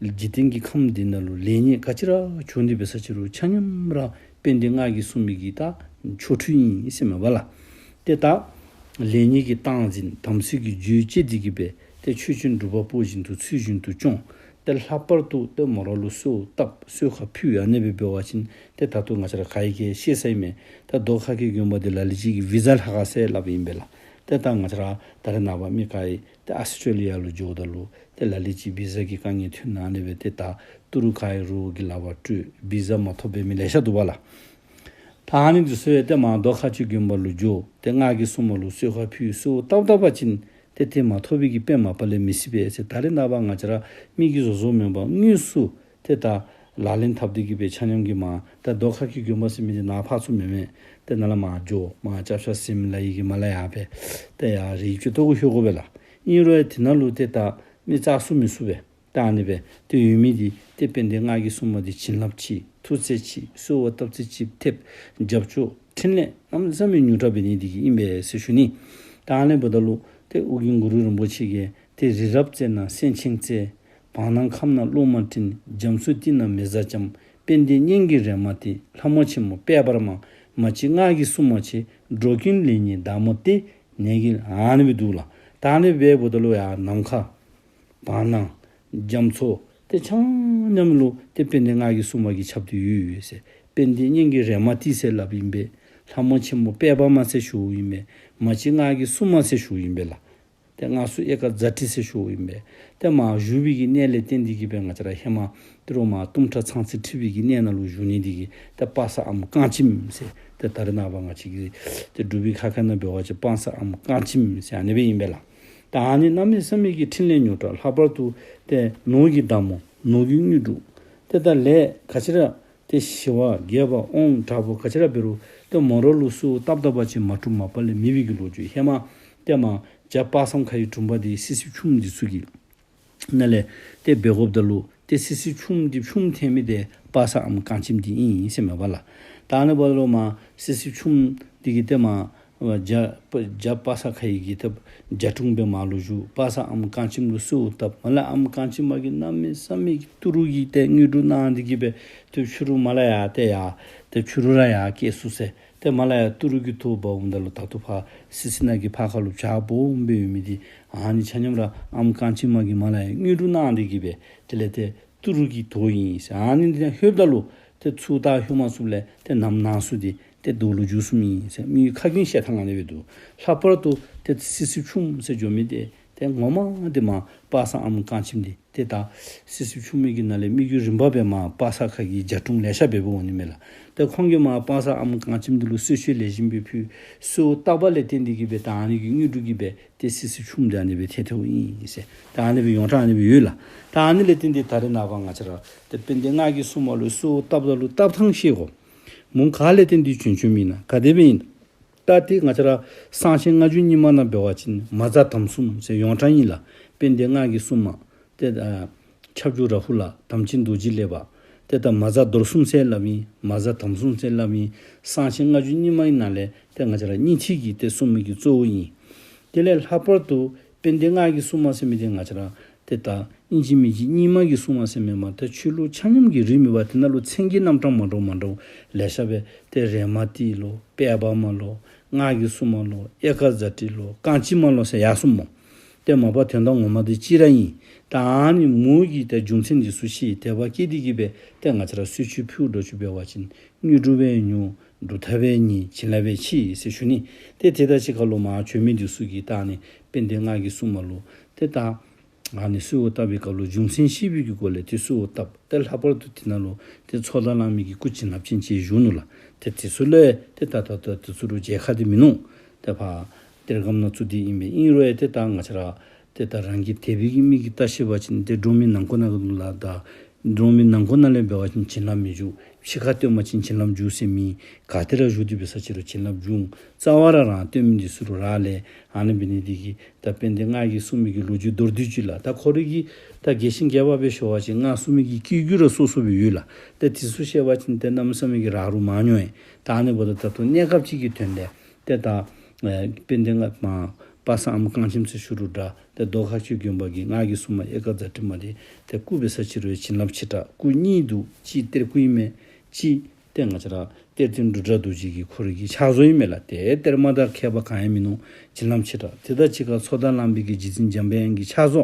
འཇིག་རྟེན་གྱི་ཁམས་འདི་ནང་ལུ་ལེགས་ཉེས་ག་ཅི་ར་བྱུང་སྟེ་འབད་ས་ཅི་རུང་ཆ་མཉམ་ར་དཔལ་ལྡན་སྔགས་ཀྱི་སྲུང་མའི་གི་ད་ཆོ་འཕྲུལ་ཨིན་ཟེར་མས་པ་ལགས། ཏེ་ད་ལེགས་ཉེས་ཀྱི་སྟངས་འཛིན་དམ་ཚིག་གི་རྒྱུད་བཅད་དེ་གི་སྦེ་ཏེ་ཆོས་ཅན་སྒྲུབ་པ་པོ་བཞིན་དུ་ཚུལ་བཞིན་དུ་སྐྱོང་། ཏེ་ལྷག་པར་དུ་ཏེ་མོ་ར་ལུ་གསོལ་བཏབ་གསོལ་ཁ་ཕུལ་ཨ་ནི་སྦེ་འབད་བ་ཅིན་ཏེ་ད་ལྟོ་ང་བཅས་ར་ག་གིས་ཀྱང་ཤེས་ས་ཨིན་མས། ད་རྡོ་ཁ་སྐྱེས་དགོན་པ་འདི་ལ་ལུ་ཅིག་གིས་བི་ཛ་ལྷ་ཁང་ཟེར་སླབ་ཨིན་པས་ལགས། ཏེ་ད་ང་བཅས་ར་ད་རེས་ནངས་པ་མི་ག་ར་ཏེ་ཨཱོས་ཊྲེ་ལི་ཡ་ལུ་འགྱོཝ་ད་ལུ་ཏེ་ལ་ལུ་ཅིག་བི་ཛ་གི་དཀའ་ངལ་ཐོན་ཨ་ནི་སྦེ་ཏེ་ད་ཏུ་རུ་ཁ་ཡི་རུ་གི་ལག་པར་སྤྲོད་བི་ཛ་མ་ཐོབ་པའི་མི་ལེ་ཤ་འདུག་པ་ལགས། ད་ཨ་ནི་འདི་ཚུ་ཡང་ཏེ་མར་རྡོ་ཁ་སྐྱེས་དགོན་པ་ལུ་འགྱོ། ཏེ་སྔགས་ཀྱི་སྲུང་མ་ལུ་གསོལ་ཁ་ཕུལ་གསོལཝ་བཏབ་བཏབ་པ་ཅིན་ཏེ་དེ་མ་ཐོབ་པའི་གི་དཔེ་མ་པ་ལས་མི་སྲིད་པས་ཟེར། ད་རེས་ནངས་པ་ང་བཅས་ར་མི་གིས་བཟོ་བཟོཝ་མེན་པར་དངོས་སུ་ཏེ་ད་ལག་ལེན་འཐབ་སྟེ་གི་སྦེ་ཆ་མཉམ་གྱིས་མར་ད་རྡོ་ཁ་སྐྱེས་དགོན་པ་ཟེར་མི་འདི་ནཱ་ཕར་ཚུར་མེན་མས། ཏེ་ནཱ་ལས་མར་འགྱོ་མར་སྐྱབས་ཆ་ཟིན་ལ་ཡི་གི་མར་ལས་ཡར་སྦེ་ཏེ་ཡར་རི་ཡིབ་ཅིག་བཏོག་གེ་ལྷོད་དགོ་པས་ལགས། ཨིན་རུང་ཡང་དེ་ནང་ལུ་ཏེ་ད་མི་བཙག་ཚུགས་མི་ཚུགས་པས། ད་ཨ་ནི་སྦེ་ཏེ་ཡོད་མི་འདི་ཏེ་དཔལ་ལྡན་སྔགས་ཀྱི་སྲུང་མ་འདི་བྱིན་རླབས་ཆེ་ཐུགས་རྗེ་ཆེ་གསོལ་བ་བཏབ་ཚད་ཅིག་ཐེབས་རྒྱབ་སྐྱོར་འཕྲིན་ལས་གནམ་མེད་ས་མེད་མྱུར་དྲགས་འབད་ནི་འདི་གིས་ཨིན་པས་ཟེར་ཞུ་ནི། ད་ཨ་ནི་འབདཝ་ད་ལུ་ཏེ་ཨོ་རྒྱན་གུ་རུ་རིན་པོ་ཆེ་གིས་ཏེ་རི་རབ་རྩེ་ན་སེང་ཆེན་རྩེ། བར་སྣང་ཁམས་ན་གློག་མ་སྤྲིན། རྒྱ་མཚོ་གཏིང་ན་མེ་བཟའ་ལྕམ། དཔལ་ལྡན་གཉན་གྱི་རས་མ་ཏི། ལྷ་མོ་ཆེན་མོ་དཔལ་འབར་མ། མ་གཅིག་སྔགས་ཀྱི་སྲུང་མ་ཆེ། འགྲོ་ཀུན་ལེགས་ཉེས་བདག་མོ་སྟེ། ནད་ཀྱི་ཨ་ནི་སྦེ་འདུག་ལགས། ད་ཨ་ནི་སྦེ་འབདཝ་ད་ལུ་ཡར་ནམ་མཁའ་བར་སྣང་རྒྱ་མཚོ་ཏེ་ཆ་མཉམ་ལུ་ཏེ་དཔལ་ལྡན་སྔགས་ཀྱི་སྲུང་མ་གིས་ཁྱབ་སྟེ་ཡོད་ཡོད་ཟེར། དཔལ་ལྡན་གཉན་གྱི་རས་མ་ཏི་ཟེར་སླབ་ཨིན་པས། ལྷ་མོ་ཆེན་མོ་དཔལ་འབར་མ་ཟེར་ཞུཝ་ཨིན་པས། མ་གཅིག་སྔགས་ཀྱི་སྲུང་མ་ཟེར་ཞུཝ་ཨིན་པས་ལགས། ཏེ་སྔགས་སྲུང་ཨེ་ཀ་ཛ་ཊི་ཟེར་ཞུཝ་ཨིན་པས། ཏེ་མར་བཞུགས་པའི་གི་གནས་ལས་བརྟེན་ཏེ་གིས་སྦེ་ང་བཅས་ར་ཧེ་མ་ཏེ་རོགས་མར་གཏུམ་དྲག་ཚང་ཚིང་ཁྲི་པའི་གི་གནས་ནང་ལུ་བཞུགས་ནི་འདི་གིས་ཏེ་དཔག་བསམ་ཨ་མོ་རྐང་གཅིམ་ཟེར། ཏེ་ད་རེས་ནངས་པ་ང་བཅས་ཀྱི་ཏེ་འབྲུག་པའི་ཁ་ཁ་ནང་འབད་བ་ཅིན་དཔག་བསམ་ཨ་མོ་རྐང་གཅིམ་ཟེར་ཨ་ནི་སྦེ་ཨིན་པས་ལགས། ད་ཨ་ནི་གནམ་མེད་ས་མེད་ཀྱི་འཕྲིན་ལས་མྱུར་དྲགས། ལྷག་པར་དུ་ཏེ་ནོར་གྱི་བདག་མོ་ནོར་གྱི་དངོས་གྲུབ། ཏེ་ད་ལས་ག་ཅི་ར་ཏེ་ཞི་བ་རྒྱས་པ་དབང་དྲག་པོ་ག་ཅི་ར་འབད་རུང་ཏེ་མོ་ར་ལུ་གསོལཝ་བཏབ་བཏབ་པ་ཅིན་མ་འགྲུབ་མ་པ་ལས་མེད་པའི་གི་ལོ་རྒྱུས། ཧེ་མ་ཏེ་མར་རྒྱ་དཔག་བསམ་ཁ་ཡི་དྲུང་པ་འདི་སི་སི་ཁྱུང་འདི་ཚུ་གི་ནང་ལས་ཏེ་འབད་དགོཔ་ད་ལུ་ཏེ་སི་སི་ཁྱུང་འདི་ཁྱུང་འཐེན་མི་འདི་དཔག་བསམ་ཨ་མོ་རྐང་གཅིམ་འདི་ཨིན་ཟེར་མས་པ་ལགས། ད་ཨ་ནི་འབདཝ་ད་ལུ་མར་སི་སི་ཁྱུང་འདི་གིས་ཏེ་མར་རྒྱ་རྒྱ་དཔག་བསམ་ཁ་ཡི་གི་ཏེ་རྒྱ་དྲུང་སྦེ་མར་ལུ་བཞུགས། དཔག་བསམ་ཨ་མོ་རྐང་གཅིམ་ལུ་གསོལཝ་བཏབ། མར་ལས་ཨ་མོ་རྐང་གཅིམ་མ་གིས་གནམ་མེད་ས་མེད་ཀྱི་ཏི་རུ་གི་ཏེ་དངོས་གྲུབ་གནང་སྟེ་གིས་སྦེ་ཏེ་ཕྱི་རུ་མར་ལས་ཡར་ཏེ་ཡར་ཏེ་ཕྱི་རུ་ར་ཡར་སྐྱེལ་ཚུགས་ཟེར། ཏེ་མར་ལས་ཡར་ཏི་རུ་གི་ཐོག་འབག་འོངམ་ད་ལུ་ད་ལྟོ་ཕར་སི་སི་ནང་གི་ཕར་ཁ་ལུ་བྱག་སྦོམ་སྦེ་ཡོད་མི་འདི་ཨ་ནི་ཆ་མཉམ་ར་ཨ་མོ་རྐང་གཅིམ་མ་གིས་མར་ལས་ཡར་དངོས་གྲུབ་གནང་སྟེ་གིས་སྦེ་དེ་ལས་ཏེ་ཏི་རུ་གི་ཐོག་ཨིན་ཟེར། ཨ་ནི་འདི་ལྷོདཔ་ད་ལུ་ཏེ་ཚུར་ད་ལྷོད་མ་ཚུགསཔ་ལས་ཏེ་ནམ་ནངས་ཚུ་འདི་ཏེ་འདུག་ལུ་འགྱོ་ཚུགས་མི་ཨིན་ཟེར། མི་ཁ་རྒྱུན་བཤད་ཐངས་ཨ་ནི་སྦེ་འདུག། ལྷག་པར་དུ་ཏེ་སི་སི་ཁྱུང་ཟེར་འགྱོ་མི་འདི་ཏེ་ངོ་མ་འདི་མར་དཔག་བསམ་ཨ་མོ་རྐང་གཅིམ་འདི་ཏེ་ད་སི་སི་ཁྱུང་མི་གི་ནང་ལས་མི་གི་རིམ་པ་སྦེ་མར་དཔག་བསམ་ཁ་གི་རྒྱ་དྲུང་ལེ་ཤ་སྦེ་སྦེ་འོང་ནི་མས་ལགས། ཏེ་ཁོང་གིས་མར་དཔག་བསམ་ཨ་མོ་རྐང་གཅིམ་འདི་ལུ་གསོལ་མཆོད་ལེགས་ཤོམ་སྦེ་ཕུལ། གསོལཝ་བཏབ་པ་ལས་བརྟེན་ཏེ་གིས་སྦེ་ད་ཨ་ནི་གི་དངོས་གྲུབ་ཀྱིས་སྦེ་ཏེ་སི་སི་ཁྱུང་འདི་ཨ་ནི་སྦེ་ཐལ་ཐལཝ་ཨིན་ཟེར། ད་ཨ་ནི་སྦེ་ཡོངས་གྲགས་ཨ་ནི་སྦེ་ཡོད་ལགས། ད་ཨ་ནི་ལས་བརྟེན་ཏེ་ད་རེས་ནངས་པ་ང་བཅས་ར་ཏེ་དཔལ་ལྡན་སྔགས་ཀྱི་སྲུང་མ་ལུ་གསོལཝ་བཏབ་ད་ལུ་བཏབ་ཐངས་ཤེས་དགོ། མོ་ག་ལས་བརྟེན་ཏེ་བྱོན་བྱོནམ་ཨིན་ན་ག་དེ་སྦེ་ཨིན། ད་ཏེ་ང་བཅས་ར་གསང་ཆེན་ལྔ་བཅུ་གཉིས་མ་ནང་འབད་བ་ཅིན་མ་གཟའ་དམ་གསུམ་ཟེར་ཡོངས་གྲགས་ཨིན་ལགས། དཔལ་ལྡན་སྔགས་ཀྱི་སྲུང་མ་ཏེ་ཨ་ཁྱབ་འཇུག་རཱ་ཧུ་ལ། དམ་ཅན་རྡོ་རྗེ་ལེགས་པ། ཏེ་ད་མ་གཟའ་རྡོར་གསུམ་ཟེར་སླབ་ཨིན། མ་གཟའ་དམ་གསུམ་ཟེར་སླབ་ཨིན། གསང་ཆེན་ལྔ་བཅུ་གཉིས་མ་གི་ནང་ལས་ཏེ་ང་བཅས་ར་སྙིང་ཐིག་གི་ཏེ་སྲུང་མ་གི་གཙོ་བོ་ཨིན། དེ་ལས་ལྷག་པར་དུ་དཔལ་ལྡན་སྔགས་ཀྱི་སྲུང་མ་ཟེར་མི་འདི་ང་བཅས་ར་ཏེ་ད་ཨིན་ཅི་མིན་ཅི་རྙིང་མ་གི་སྲུང་མ་ཟེར་མི་མེན་པར་ཏེ་ཆོས་ལུགས་ཆ་མཉམ་གྱི་རིས་མེད་པ། དེ་ནང་ལུ་མཚན་གྱི་རྣམ་གྲངས་མ་འདྲཝ་མ་འདྲཝ་ལེ་ཤ་སྦེ་ཏེ་རས་མ་ཏི་ལོ་དཔལ་འབར་མ་ལོ་སྔགས་ཀྱི་སྲུང་མ་ལོ་ཨེ་ཀ་ཛ་ཊི་ལོ་རྐང་གཅིག་མ་ལོ་ཟེར་ཡར་སོངམ་མས། ཏེ་མ་པ་དོན་དག་ངོ་མ་འདི་གཅིག་ར་ཨིན། ད་ཨ་ནི་མོ་གི་ཏེ་རྒྱུ་མཚན་འདི་ཚུ་ཤེས། དད་པ་སྐྱེས་ཏེ་གིས་སྦེ་ཏེ་ང་བཅས་ར་གསོལ་མཆོད་ཕུལ་འགྱོ་ཚུགས་པ་ཅིན་དངོས་གྲུབ་སྦེ་མྱུར། སྒྲུབ་ཐབས་སྦེ་ཉེ། བྱིན་རླབས་སྦེ་ཆེ་ཟེར་ཞུ་ནི། ཏེ་དེ་དང་གཅིག་ཁར་ལུ་མར་བྱོན་མི་འདི་ཚུ་གིས་ད་ཨ་ནི་དཔལ་ལྡན་སྔགས་ཀྱི་སྲུང་མ་ལུ་ཏེ་ད་ཨ་ནི་གསོལཝ་བཏབ་པའི་སྐབས་ལུ་རྒྱུ་མཚན་ཤེས་པའི་གི་སྒོ་ལས་ཏེ་གསོལཝ་བཏབ། ཏེ་ལྷག་པར་དུ་དེ་ནང་ལུ་ཏེ་ཚོགས་བདག་གླང་མའི་གི་སྐུ་བྱིན་རླབས་ཅན་ཅིག་བཞུགས་ནུག་ལགས། ཏེ་དེ་ཚུ་ལུ་ཏེ་ད་ད་ད་དེ་ཚུ་ལུ་མཇལ་ཁ་འདི་མིན་ནུག། ཏེ་ཕར་གཏེར་སྒམ་ནང་བཙུགས་ཏེ་ཨིན་པས། ཨིན་རུང་ཡང་ཏེ་ད་ང་བཅས་ར་ཏེ་ད་རང་གི་དད་པའི་གི་མིག་གིས་བལྟ་ཤེས་པ་ཅིན་ཏེ་འབྲོག་མི་ནང་འཁོད་ནང་གི་ལུ་ལགས། ད་འབྲོག་མི་ནང་འཁོད་ནང་ལས་འབད་བ་ཅིན་བྱིན་རླབས་མི་འཇུག། ཕྱི་ཁར་བཏོན་པ་ཅིན་བྱིན་རླབས་འཇུག་ཟེར་མི་ག་ཏེ་ར་བཞུགས་ཏེ་འབད་ས་ཅི་རུང་བྱིན་རླབས་འཇུག། རྩ་བ་ར་རང་བཏོན་མི་འདི་ཚུ་ལུ་རག་ལས། ཨ་ནི་འབད་ནི་འདི་གིས་ད་དཔལ་ལྡན་སྔགས་ཀྱི་སྲུང་མའི་གི་ལོ་རྒྱུས་མདོར་བསྡུས་ཅིག་ལགས། ད་ཁོ་རའི་གི་ད་རྒྱས་ཤིང་རྒྱས་པ་སྦེ་ཞུ་བ་ཅིན་སྔགས་སྲུང་མའི་གི་སྐྱེ་རྒྱུད་ར་སོ་སོ་སྦེ་ཡོད་ལགས། ད་དེ་ཚུ་བཤད་པ་ཅིན་ཏེ་གནམ་མེད་ས་མེད་ཀྱི་རག་རུང་མང་ཉུང་ཨིན། ད་ཨ་ནི་འབདཝ་ད་ད་ལྟོ་གནས་སྐབས་ཅིག་གི་དོན་ལས་ཏེ་ད་ཨེ་དཔལ་ལྡན་སྔགས་མ་དཔག་བསམ་ཨ་མོ་རྐང་གཅིམ་ཟེར་ཞུ་རུང་འདྲ། ཏེ་རྡོ་ཁ་སྐྱེས་དགོན་པ་གི་སྔགས་ཀྱི་སྲུང་མ་ཨེ་ཀ་ཛ་ཊི་མ་འདི་ཏེ་སྐུ་འབད་ས་ཅི་རུང་བྱིན་རླབས་ཆེ་དྲགས། སྐུ་གཉིས་འདུག། གཅིག་གཏེར་སྐུ་ཨིན་མས། གཅིག་ཏེ་ང་བཅས་ར་གཏེར་སྟོན་རུ་དྲ་རྡོ་རྗེ་གི་ཁོ་རའི་གི་ཕྱག་བཟོ་ཨིན་མས་ལགས། ཏེ་གཏེར་མ་དང་ཁྱད་པར་གང་ཡང་མིན་ནུག། བྱིན་རླབས་ཆེ་དྲགས། དེ་དང་གཅིག་ཁར་ཚོགས་བདག་གླང་པའི་གི་རྗེ་བཙུན་འཇམ་དཔལ་དབྱངས་ཀྱི་ཕྱག་བཟོ།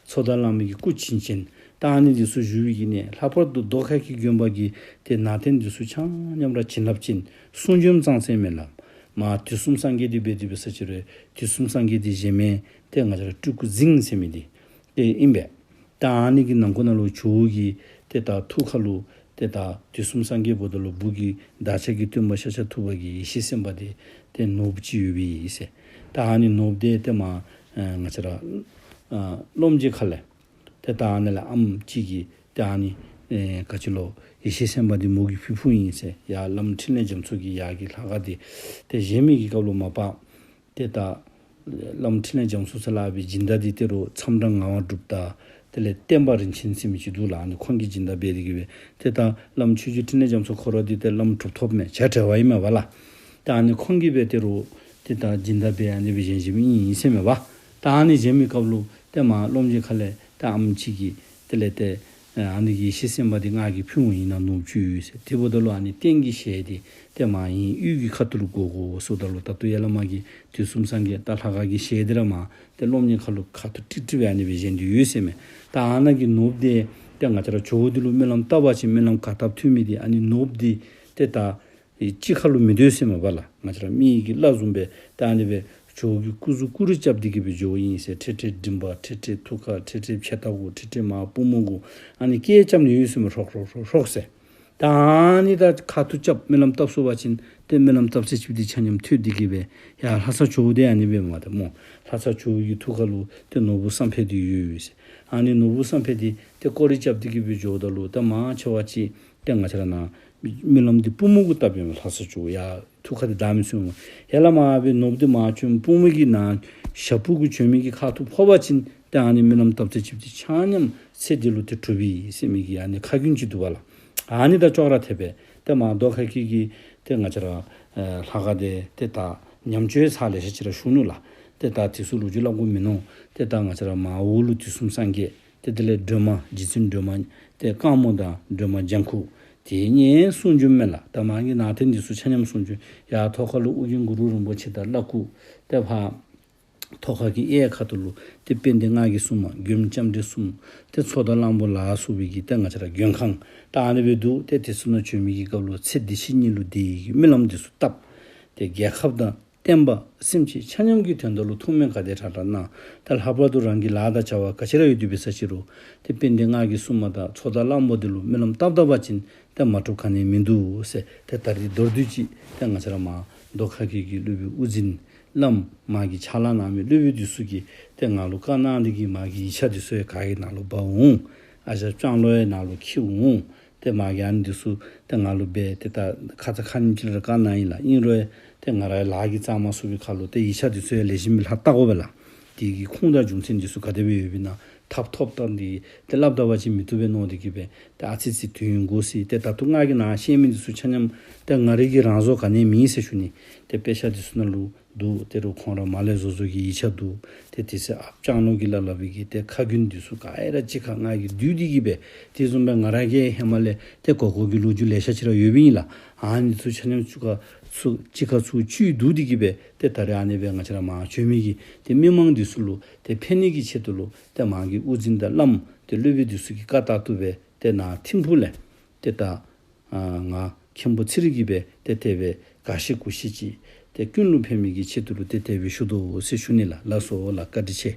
ཚོགས་བདག་གླང་པའི་གི་སྐུ་བྱིན་ཅན། ད་ཨ་ནི་འདི་ཚུ་བཞུགས་པའི་གི་གནས། ལྷག་པར་དུ་རྡོ་ཁ་སྐྱེས་དགོན་པ་གི་ཏེ་ནང་རྟེན་འདི་ཚུ་ཆ་མཉམ་ར་བྱིན་རླབས་ཅན། གསུང་འབྱོན་ཙང་ཙ་ཨིན་མས་ལགས། མ་དུས་གསུམ་སངས་རྒྱས་འདི་འབད་དེ་འབད་ས་ཅི་རུང་དུས་གསུམ་སངས་རྒྱས་འདི་གཞན་མེད། ཏེ་ང་བཅས་ར་སྤྲུལ་སྐུ་རྫིང་ཟེར་མི་འདི་ཏེ་ཨིན་པས། ད་ཨ་ནི་གི་ནང་འཁོད་ནང་ལུ་ཇོ་བོ་གི་ཏེ་ད་ཐུགས་ཁ་ལུ་ཏེ་ད་དུས་གསུམ་སངས་རྒྱས་འབདཝ་ད་ལུ་བུ་གི་བདག་ཅག་གི་སྟོན་པ་ཤཱཀྱ་ཐུབ་པ་གི་ཡེ་ཤེས་སེམས་དཔའ་འདི་ཏེ་ནོར་བུ་ཅིག་ཡོད་པའི་ཨིན་ཟེར། ད་ཨ་ནི་ནོར་བུ་འདི་ཏེ་མ་ཨ་ང་བཅས་ར་ཨ་སློབ་མ་གི་ཁ་ལས་ཏེ་ད་ཨ་ནི་ལས་ཨམ་ཅིག་གིས་ཏེ་ཨ་ནི་ཨེ་ག་ཅི་ལོ་ཡེ་ཤེས་སེམས་དཔའ་འདི་མོ་གིས་ཕུལ་ཕུལཝ་ཨིན་ཟེར། ཡར་བླམ་འཕྲིན་ལས་རྒྱ་མཚོ་གི་ཡར་གྱི་ལྷ་ཁང་འདི་ཏེ་བཞེངས་མི་གི་སྐབས་ལུ་མ་པ་ཏེ་ད་བླམ་འཕྲིན་ལས་རྒྱ་མཚོ་ཟེར་སླབ་པའི་སྦྱིན་བདག་འདི་ཏེ་རོགས་མཚམས་བྲག་ངག་དབང་གྲུབ་དང་ཏེ་ དེ་ལས་བསྟན་པ་རིན་ཆེན་ཟེར་མི་ཅིག་འདུག་ལགས། ཨ་ནི་ཁོང་གིས་སྦྱིན་བདག་འབད་དེ་གིས་སྦེ་ཏེ་ད་བླམ་ཆོས་རྗེ་ཕྲིན་ལས་རྒྱ་མཚོ་ཁོ་ར་འདི་ཏེ་བླམ་གྲུབ་ཐོབ་མས། བྱ་བྲལ་བ་ཨིན་མས་པ་ལགས། ད་ཨ་ནི་ཁོང་གིས་སྦེ་ཏེ་རུང་ཏེ་ད་སྦྱིན་བདག་འབད་ཨ་ནི་སྦེ་བཞེངས་བཞེངསམ་ཨིན་ཟེར་མས་པ། ད་ཨ་ནི་བཞེངས་མི་སྐབས་ལུ་ཏེ་མར་སློབ་གཉེར་ཁ་ལས་ཏེ་ཨམ་ཅིག་གིས་དེ་ལས་ཏེ་ཨ་ནི་གི་ཡེ་ཤེས་སེམས་དཔའ་འདི་ང་གིས་ཕུལ་འོང་ཡིན་ན་ནོར་བུ་ཅིག་ཡོད་ཟེར། དེ་འབདཝ་ད་ལུ་ཨ་ནི་རྟེན་གྱི་ཞལ་འདི་ཏེ་མར་ཨིན་དབུས་ཀྱི་ཁ་ཐུག་ལུ་དགོ་དགོ་ཟེརཝ་ད་ལུ་ད་ལྟོ་ཡར་ལས་མར་གྱི་དུས་གསུམ་སངས་རྒྱས་ད་ལྷ་ཁང་གི་ཞལ་འདི་ར་མར་ཏེ་སློབ་གཉེར་ཁ་ལུ་ཁ་ཐུག་ཀྲིག་ཀྲི་སྦེ་ཨ་ནི་སྦེ་བཞེངས་ཏེ་ཡོད་ཟེར་མས། ད་ཨ་ནཱ་གི་ནོར་བུ་འདི་ཏེ་ང་བཅས་ར་ཇོ་བོ་འདི་ལུ་སྨོན་ལམ་བཏབ་པ་ཅིན་སྨོན་ལམ་ག་བཏབ་ཐུབ་མི་འདི་ཨ་ནི་ནོར་བུ་འདི་ཏེ་ད་གཅིག་ཁར་ལུ་མི་སྡོད་ཟེར་མས་པ་ལགས། ང་བཅས་ར་མི་གི་བླ་བཟུམ་སྦེ་ད་ཨ་ནི་སྦེ་ཇོ་བོ་གི་སྐུ་གཟུགས་སྐུ་རུ་རྐྱབ་སྟེ་གིས་སྦེ་ཇོ་བོ་ཨིན་ཟེར་ཁྲེ་ཁྲེ་མགྲིན་པ་ཁྲེ་ཁྲེ་ཐུགས་ཀར་ཁྲེ་ཁྲེ་ཕྱེད་ལྟག་གུ་ཁྲེ་ཁྲེ་མར་པུས་མོ་གུ་ཨ་ནི་སྐད་རྐྱབ་ནི་ཡོད་ཟེར་མས། ཧྲོག་ཧྲོག་ཧྲོག་ཧྲོག་ཟེར། ད་ཨ་ནི་ད་ཁ་ཐུག་རྐྱབ་སྨོན་ལམ་བཏབ་སོང་པ་ཅིན་ཏེ་སྨོན་ལམ་བཏབ་ཚད་ཅིག་འདི་ཆ་མཉམ་ཐོས་ཏེ་གིས་སྦེ་ཡར་ལྷ་ས་ཇོ་བོ་འདི་ཨ་ནི་སྦེ་མས་ཏེ་སྨོ། ལྷ་ས་ཇོ་བོ་གི་ཐུགས་ཀ་ལུ་ཏེ་ནོར་བུ་བསམ་འཕེལ་འདི་ཡོད་ཡོད་ཟེར། ཨ་ནི་ནོར་བུ་བསམ་འཕེལ་འདི་ཏེ་སྐོར་ར་རྐྱབ་སྟེ་གིས་སྦེ་འགྱོཝ་ད་ལུ་ད་མང་ཆེ་བ་ཅིག་ཏེ་ང་བཅས་ར་ནཱ་སྨོན་ལམ་འདི་པུས་མོ་གུ་བཏབ་ཡོད་མས། ལྷ་ས་ཇོ་བོ་ཡར་ཐུགས་ཁ་འདི་བདའ་མི་ཚུགས་སྨོ། ཡར་ལས་མར་སྦེ་ནོར་བུ་འདི་མར་བྱོན་པུས་མོ་གི་ནཱ་ཞབས་པུ་གུ་བྱོན་མི་གི་ཁ་ཐུག་ཕོག་པ་ཅིན་ཏེ་ཨ་ནི་སྨོན་ལམ་བཏབ་ཚད་ཅིག་འདི་ཆ་མཉམ་ཚེ་འདི་ལུ་ཏེ་འགྲུབ་པས་ཟེར་མི་གི་ཨ་ནི་ཁ་རྒྱུན་ཅིག་འདུག་པ་ལགས། ཨ་ནི་དང་ཅོག་ར་འཐདཔ་སྦེ་ཏེ་མར་རྡོ་ཁ་སྐྱིད་ཀྱི་ཏེ་ང་བཅས་ར་ཨེ་ལྷ་ཁང་འདི་ཏེ་ད་ཉམས་བཅོས་ཚར་ལེ་ཤ་ཅིག་ར་ཞུ་ནུག་ལགས། ཏེ་ད་དེ་ཚུ་ལོ་རྒྱུས་སླབ་དགོཔ་མིན་ནུག། ཏེ་ད་ང་བཅས་ར་མར་འོག་ལུ་དུས་གསུམ་སངས་རྒྱས་ཏེ་དེ་ལས་སྒྲོལ་མ་རྗེ་བཙུན་སྒྲོལ་མ་ཏེ་དཀར་མོ་དང་སྒྲོལ་མ་ལྗང་ཁུ་དེ་གཉིས་གསུང་འབྱོན་མས་ལགས། ད་མར་གྱི་ནང་རྟེན་འདི་ཚུ་ཆ་མཉམ་གསུང་འབྱོན། ཡར་ཐོག་ཁ་ལུ་ཨོ་རྒྱན་གུ་རུ་རིན་པོ་ཆེ་དང་བླ་སྐུ། ཏེ་ཕར་ཐོག་ཁ་གི་གཡས་ཁ་ཐུག་ལུ་ཏེ་དཔལ་ལྡན་སྔགས་ཀྱི་སྲུང་མ་མགོན་ལྕམ་དྲལ་གསུམ། ཏེ་མཚོ་དང་གླང་པོ་ལ་སོགས་པའི་གི་ཏེ་ང་བཅས་ར་མགོན་ཁང་ད་ཨ་ནི་སྦེ་འདུག། ཏེ་དེ་ཚུ་ནང་བྱོན་མི་གི་སྐབས་ལུ་ཚེ་འདི་ཕྱི་གཉིས་ལུ་བདེ་བའི་སྨོན་ལམ་འདི་ཚུ་བཏབ། ཏེ་རྒྱལ་ཁབ་དང་བསྟན་པ་སེམས་ཅན་ཆ་མཉམ་གྱི་དོན་དག་ལུ་ཐུགས་སྨོན་ག་དེ་དྲག་དྲག་གནང་། ད་ལྷག་པར་དུ་རང་གི་ལཱ་དང་བྱ་བ་ག་ཅི་ར་ཡོད་དེ་འབད་ས་ཅིག་རུང་ཏེ་དཔལ་ལྡན་སྔགས་ཀྱི་སྲུང་མ་དང་མཚོ་དང་གླང་པོ་འདི་ལུ་སྨོན་ལམ་བཏབ་བཏབ་པ་ཅིན་ཏེ་མ་གྲུབ་ག་ནི་མིན་འདུག་ཟེར། ཏེ་ད་རིས་མདོར་བསྡུས་ཅིག་ཏེ་ང་བཅས་ར་མར་རྡོ་ཁ་སྐྱིད་ཀྱི་སློབ་དཔོན་དབུ་འཛིན་བླམ་མ་གི་ཕྱག་ལཱ་གནང་མི་སློབ་དཔོན་འདི་ཚུ་གིས་ཏེ་ང་ལུ་བཀའ་གནང་སྟེ་གིས་མ་གི་ཡིག་ཆ་འདི་ཚུ་ཡང་ག་གི་ནང་ལུ་འབག་འོང་། ཨ་ཞང་ལྕང་ལོ་ཡང་ནང་ལུ་འཁྱིད་འོང་། ཏེ་མ་གི་ཨ་ནི་འདི་ཚུ་ཏེ་ང་ལུ་འབད་ཏེ་ད་ཁ་ཙ་ཁ་ཉིནམ་ཅིག་ལུ་བཀའ་གནང་ཡི་ལགས། ཨིན་རུང་ཡང་ཏེ་ང་རའི་ལཱ་གིས་གཙང་མ་ཚུགས་པའི་ཁར་ལུ་ཏེ་ཡིག་ཆ་འདི་ཚུ་ཡང་ལེགས་ཤོམ་སྦེ་ལྷག་བལྟ་དགོ་པས་ལགས། དེ་གི་ཁུངས་དང་རྒྱུ་མཚན་འདི་ཚུ་ག་དེ་སྦེ་ཡོདཔ་ཨིན་ན་ཐབས་ཐོབ་ཐངས་འདི་ཏེ་སླབ་ད་པ་ཅིན་མི་བཏུབ་པས་མནོ་སྟེ་གིས་སྦེ་ཏེ་ཨ་ཙི་ཙི་དུས་ཡུན་འགོར་སྲིད། ཏེ་ད་ལྟོ་ང་གིས་ནཱ་བཤད་མི་འདི་ཚུ་ཆ་མཉམ་ཏེ་ང་རའི་གི་རང་བཟོ་ག་ནི་མེན་ཟེར་ཞུ་ནི། ཏེ་དཔེ་ཆ་འདི་ཚུ་ནང་ལུ་འདུག། དེ་རུང་ཁོང་ར་མར་ལས་བཟོ་བཟོ་གི་ཡིག་ཆ་འདུག། ཏེ་དེ་ཚེ་ཨཔ་ལྕང་ལོ་གིས་སླབ་སླབ་པའི་གི་ཏེ་ཁ་རྒྱུན་འདི་ཚུ་ག་ཡ་ར་གཅིག་ཁར་ང་གིས་བསྡུས་ཏེ་གིས་སྦེ་དེ་བཟུམ་སྦེ་ང་ར་གིས་ཧེ་མ་ལས་ཏེ་གོ་གོ་གི་ལོ་རྒྱུས་ལེ་ཤ་ཅིག་ར་ཡོདཔ་ཨིན་ལགས། ཨ་ནི་འདི་ཚུ་ཆ་མཉམ་ཚུ་ག་ཚུ་གཅིག་ཁར་ཚུ་བཅུད་བསྡུ་སྟེ་གིས་སྦེ་ཏེ་ད་རེས་ཨ་ནི་སྦེ་ང་བཅས་ར་མར་བྱོན་མི་གི་ཏེ་མི་མང་འདི་ཚུ་ལུ་ཏེ་ཕན་ནི་གི་ཆེད་དུ་ལུ་ཏེ་མ་གི་དབུ་འཛིན་དང་བླམ་ཏེ་སློབ་དཔོན་འདི་ཚུ་གི་བཀའ་ལྟར་དུ་སྦེ་ཏེ་ནཱ་ཐིམ་ཕུག་ལས་ཏེ་ད་ཨ་ང་མཁན་པོ་ཚེ་རིང་གིས་སྦེ་ཏེ་དེ་སྦེ་ག་ཤེས་གུ་ཤེས་ཅིག་ཏེ་ཀུན་ལུ་ཕན་མི་གི་ཆེད་དུ་ལུ་ཏེ་དེ་སྦེ་ཞུ་དོ་ཟེར་ཞུ་ནི་ལགས། ལགས་སོ་ལགས། བཀའ་དྲིན་ཆེ།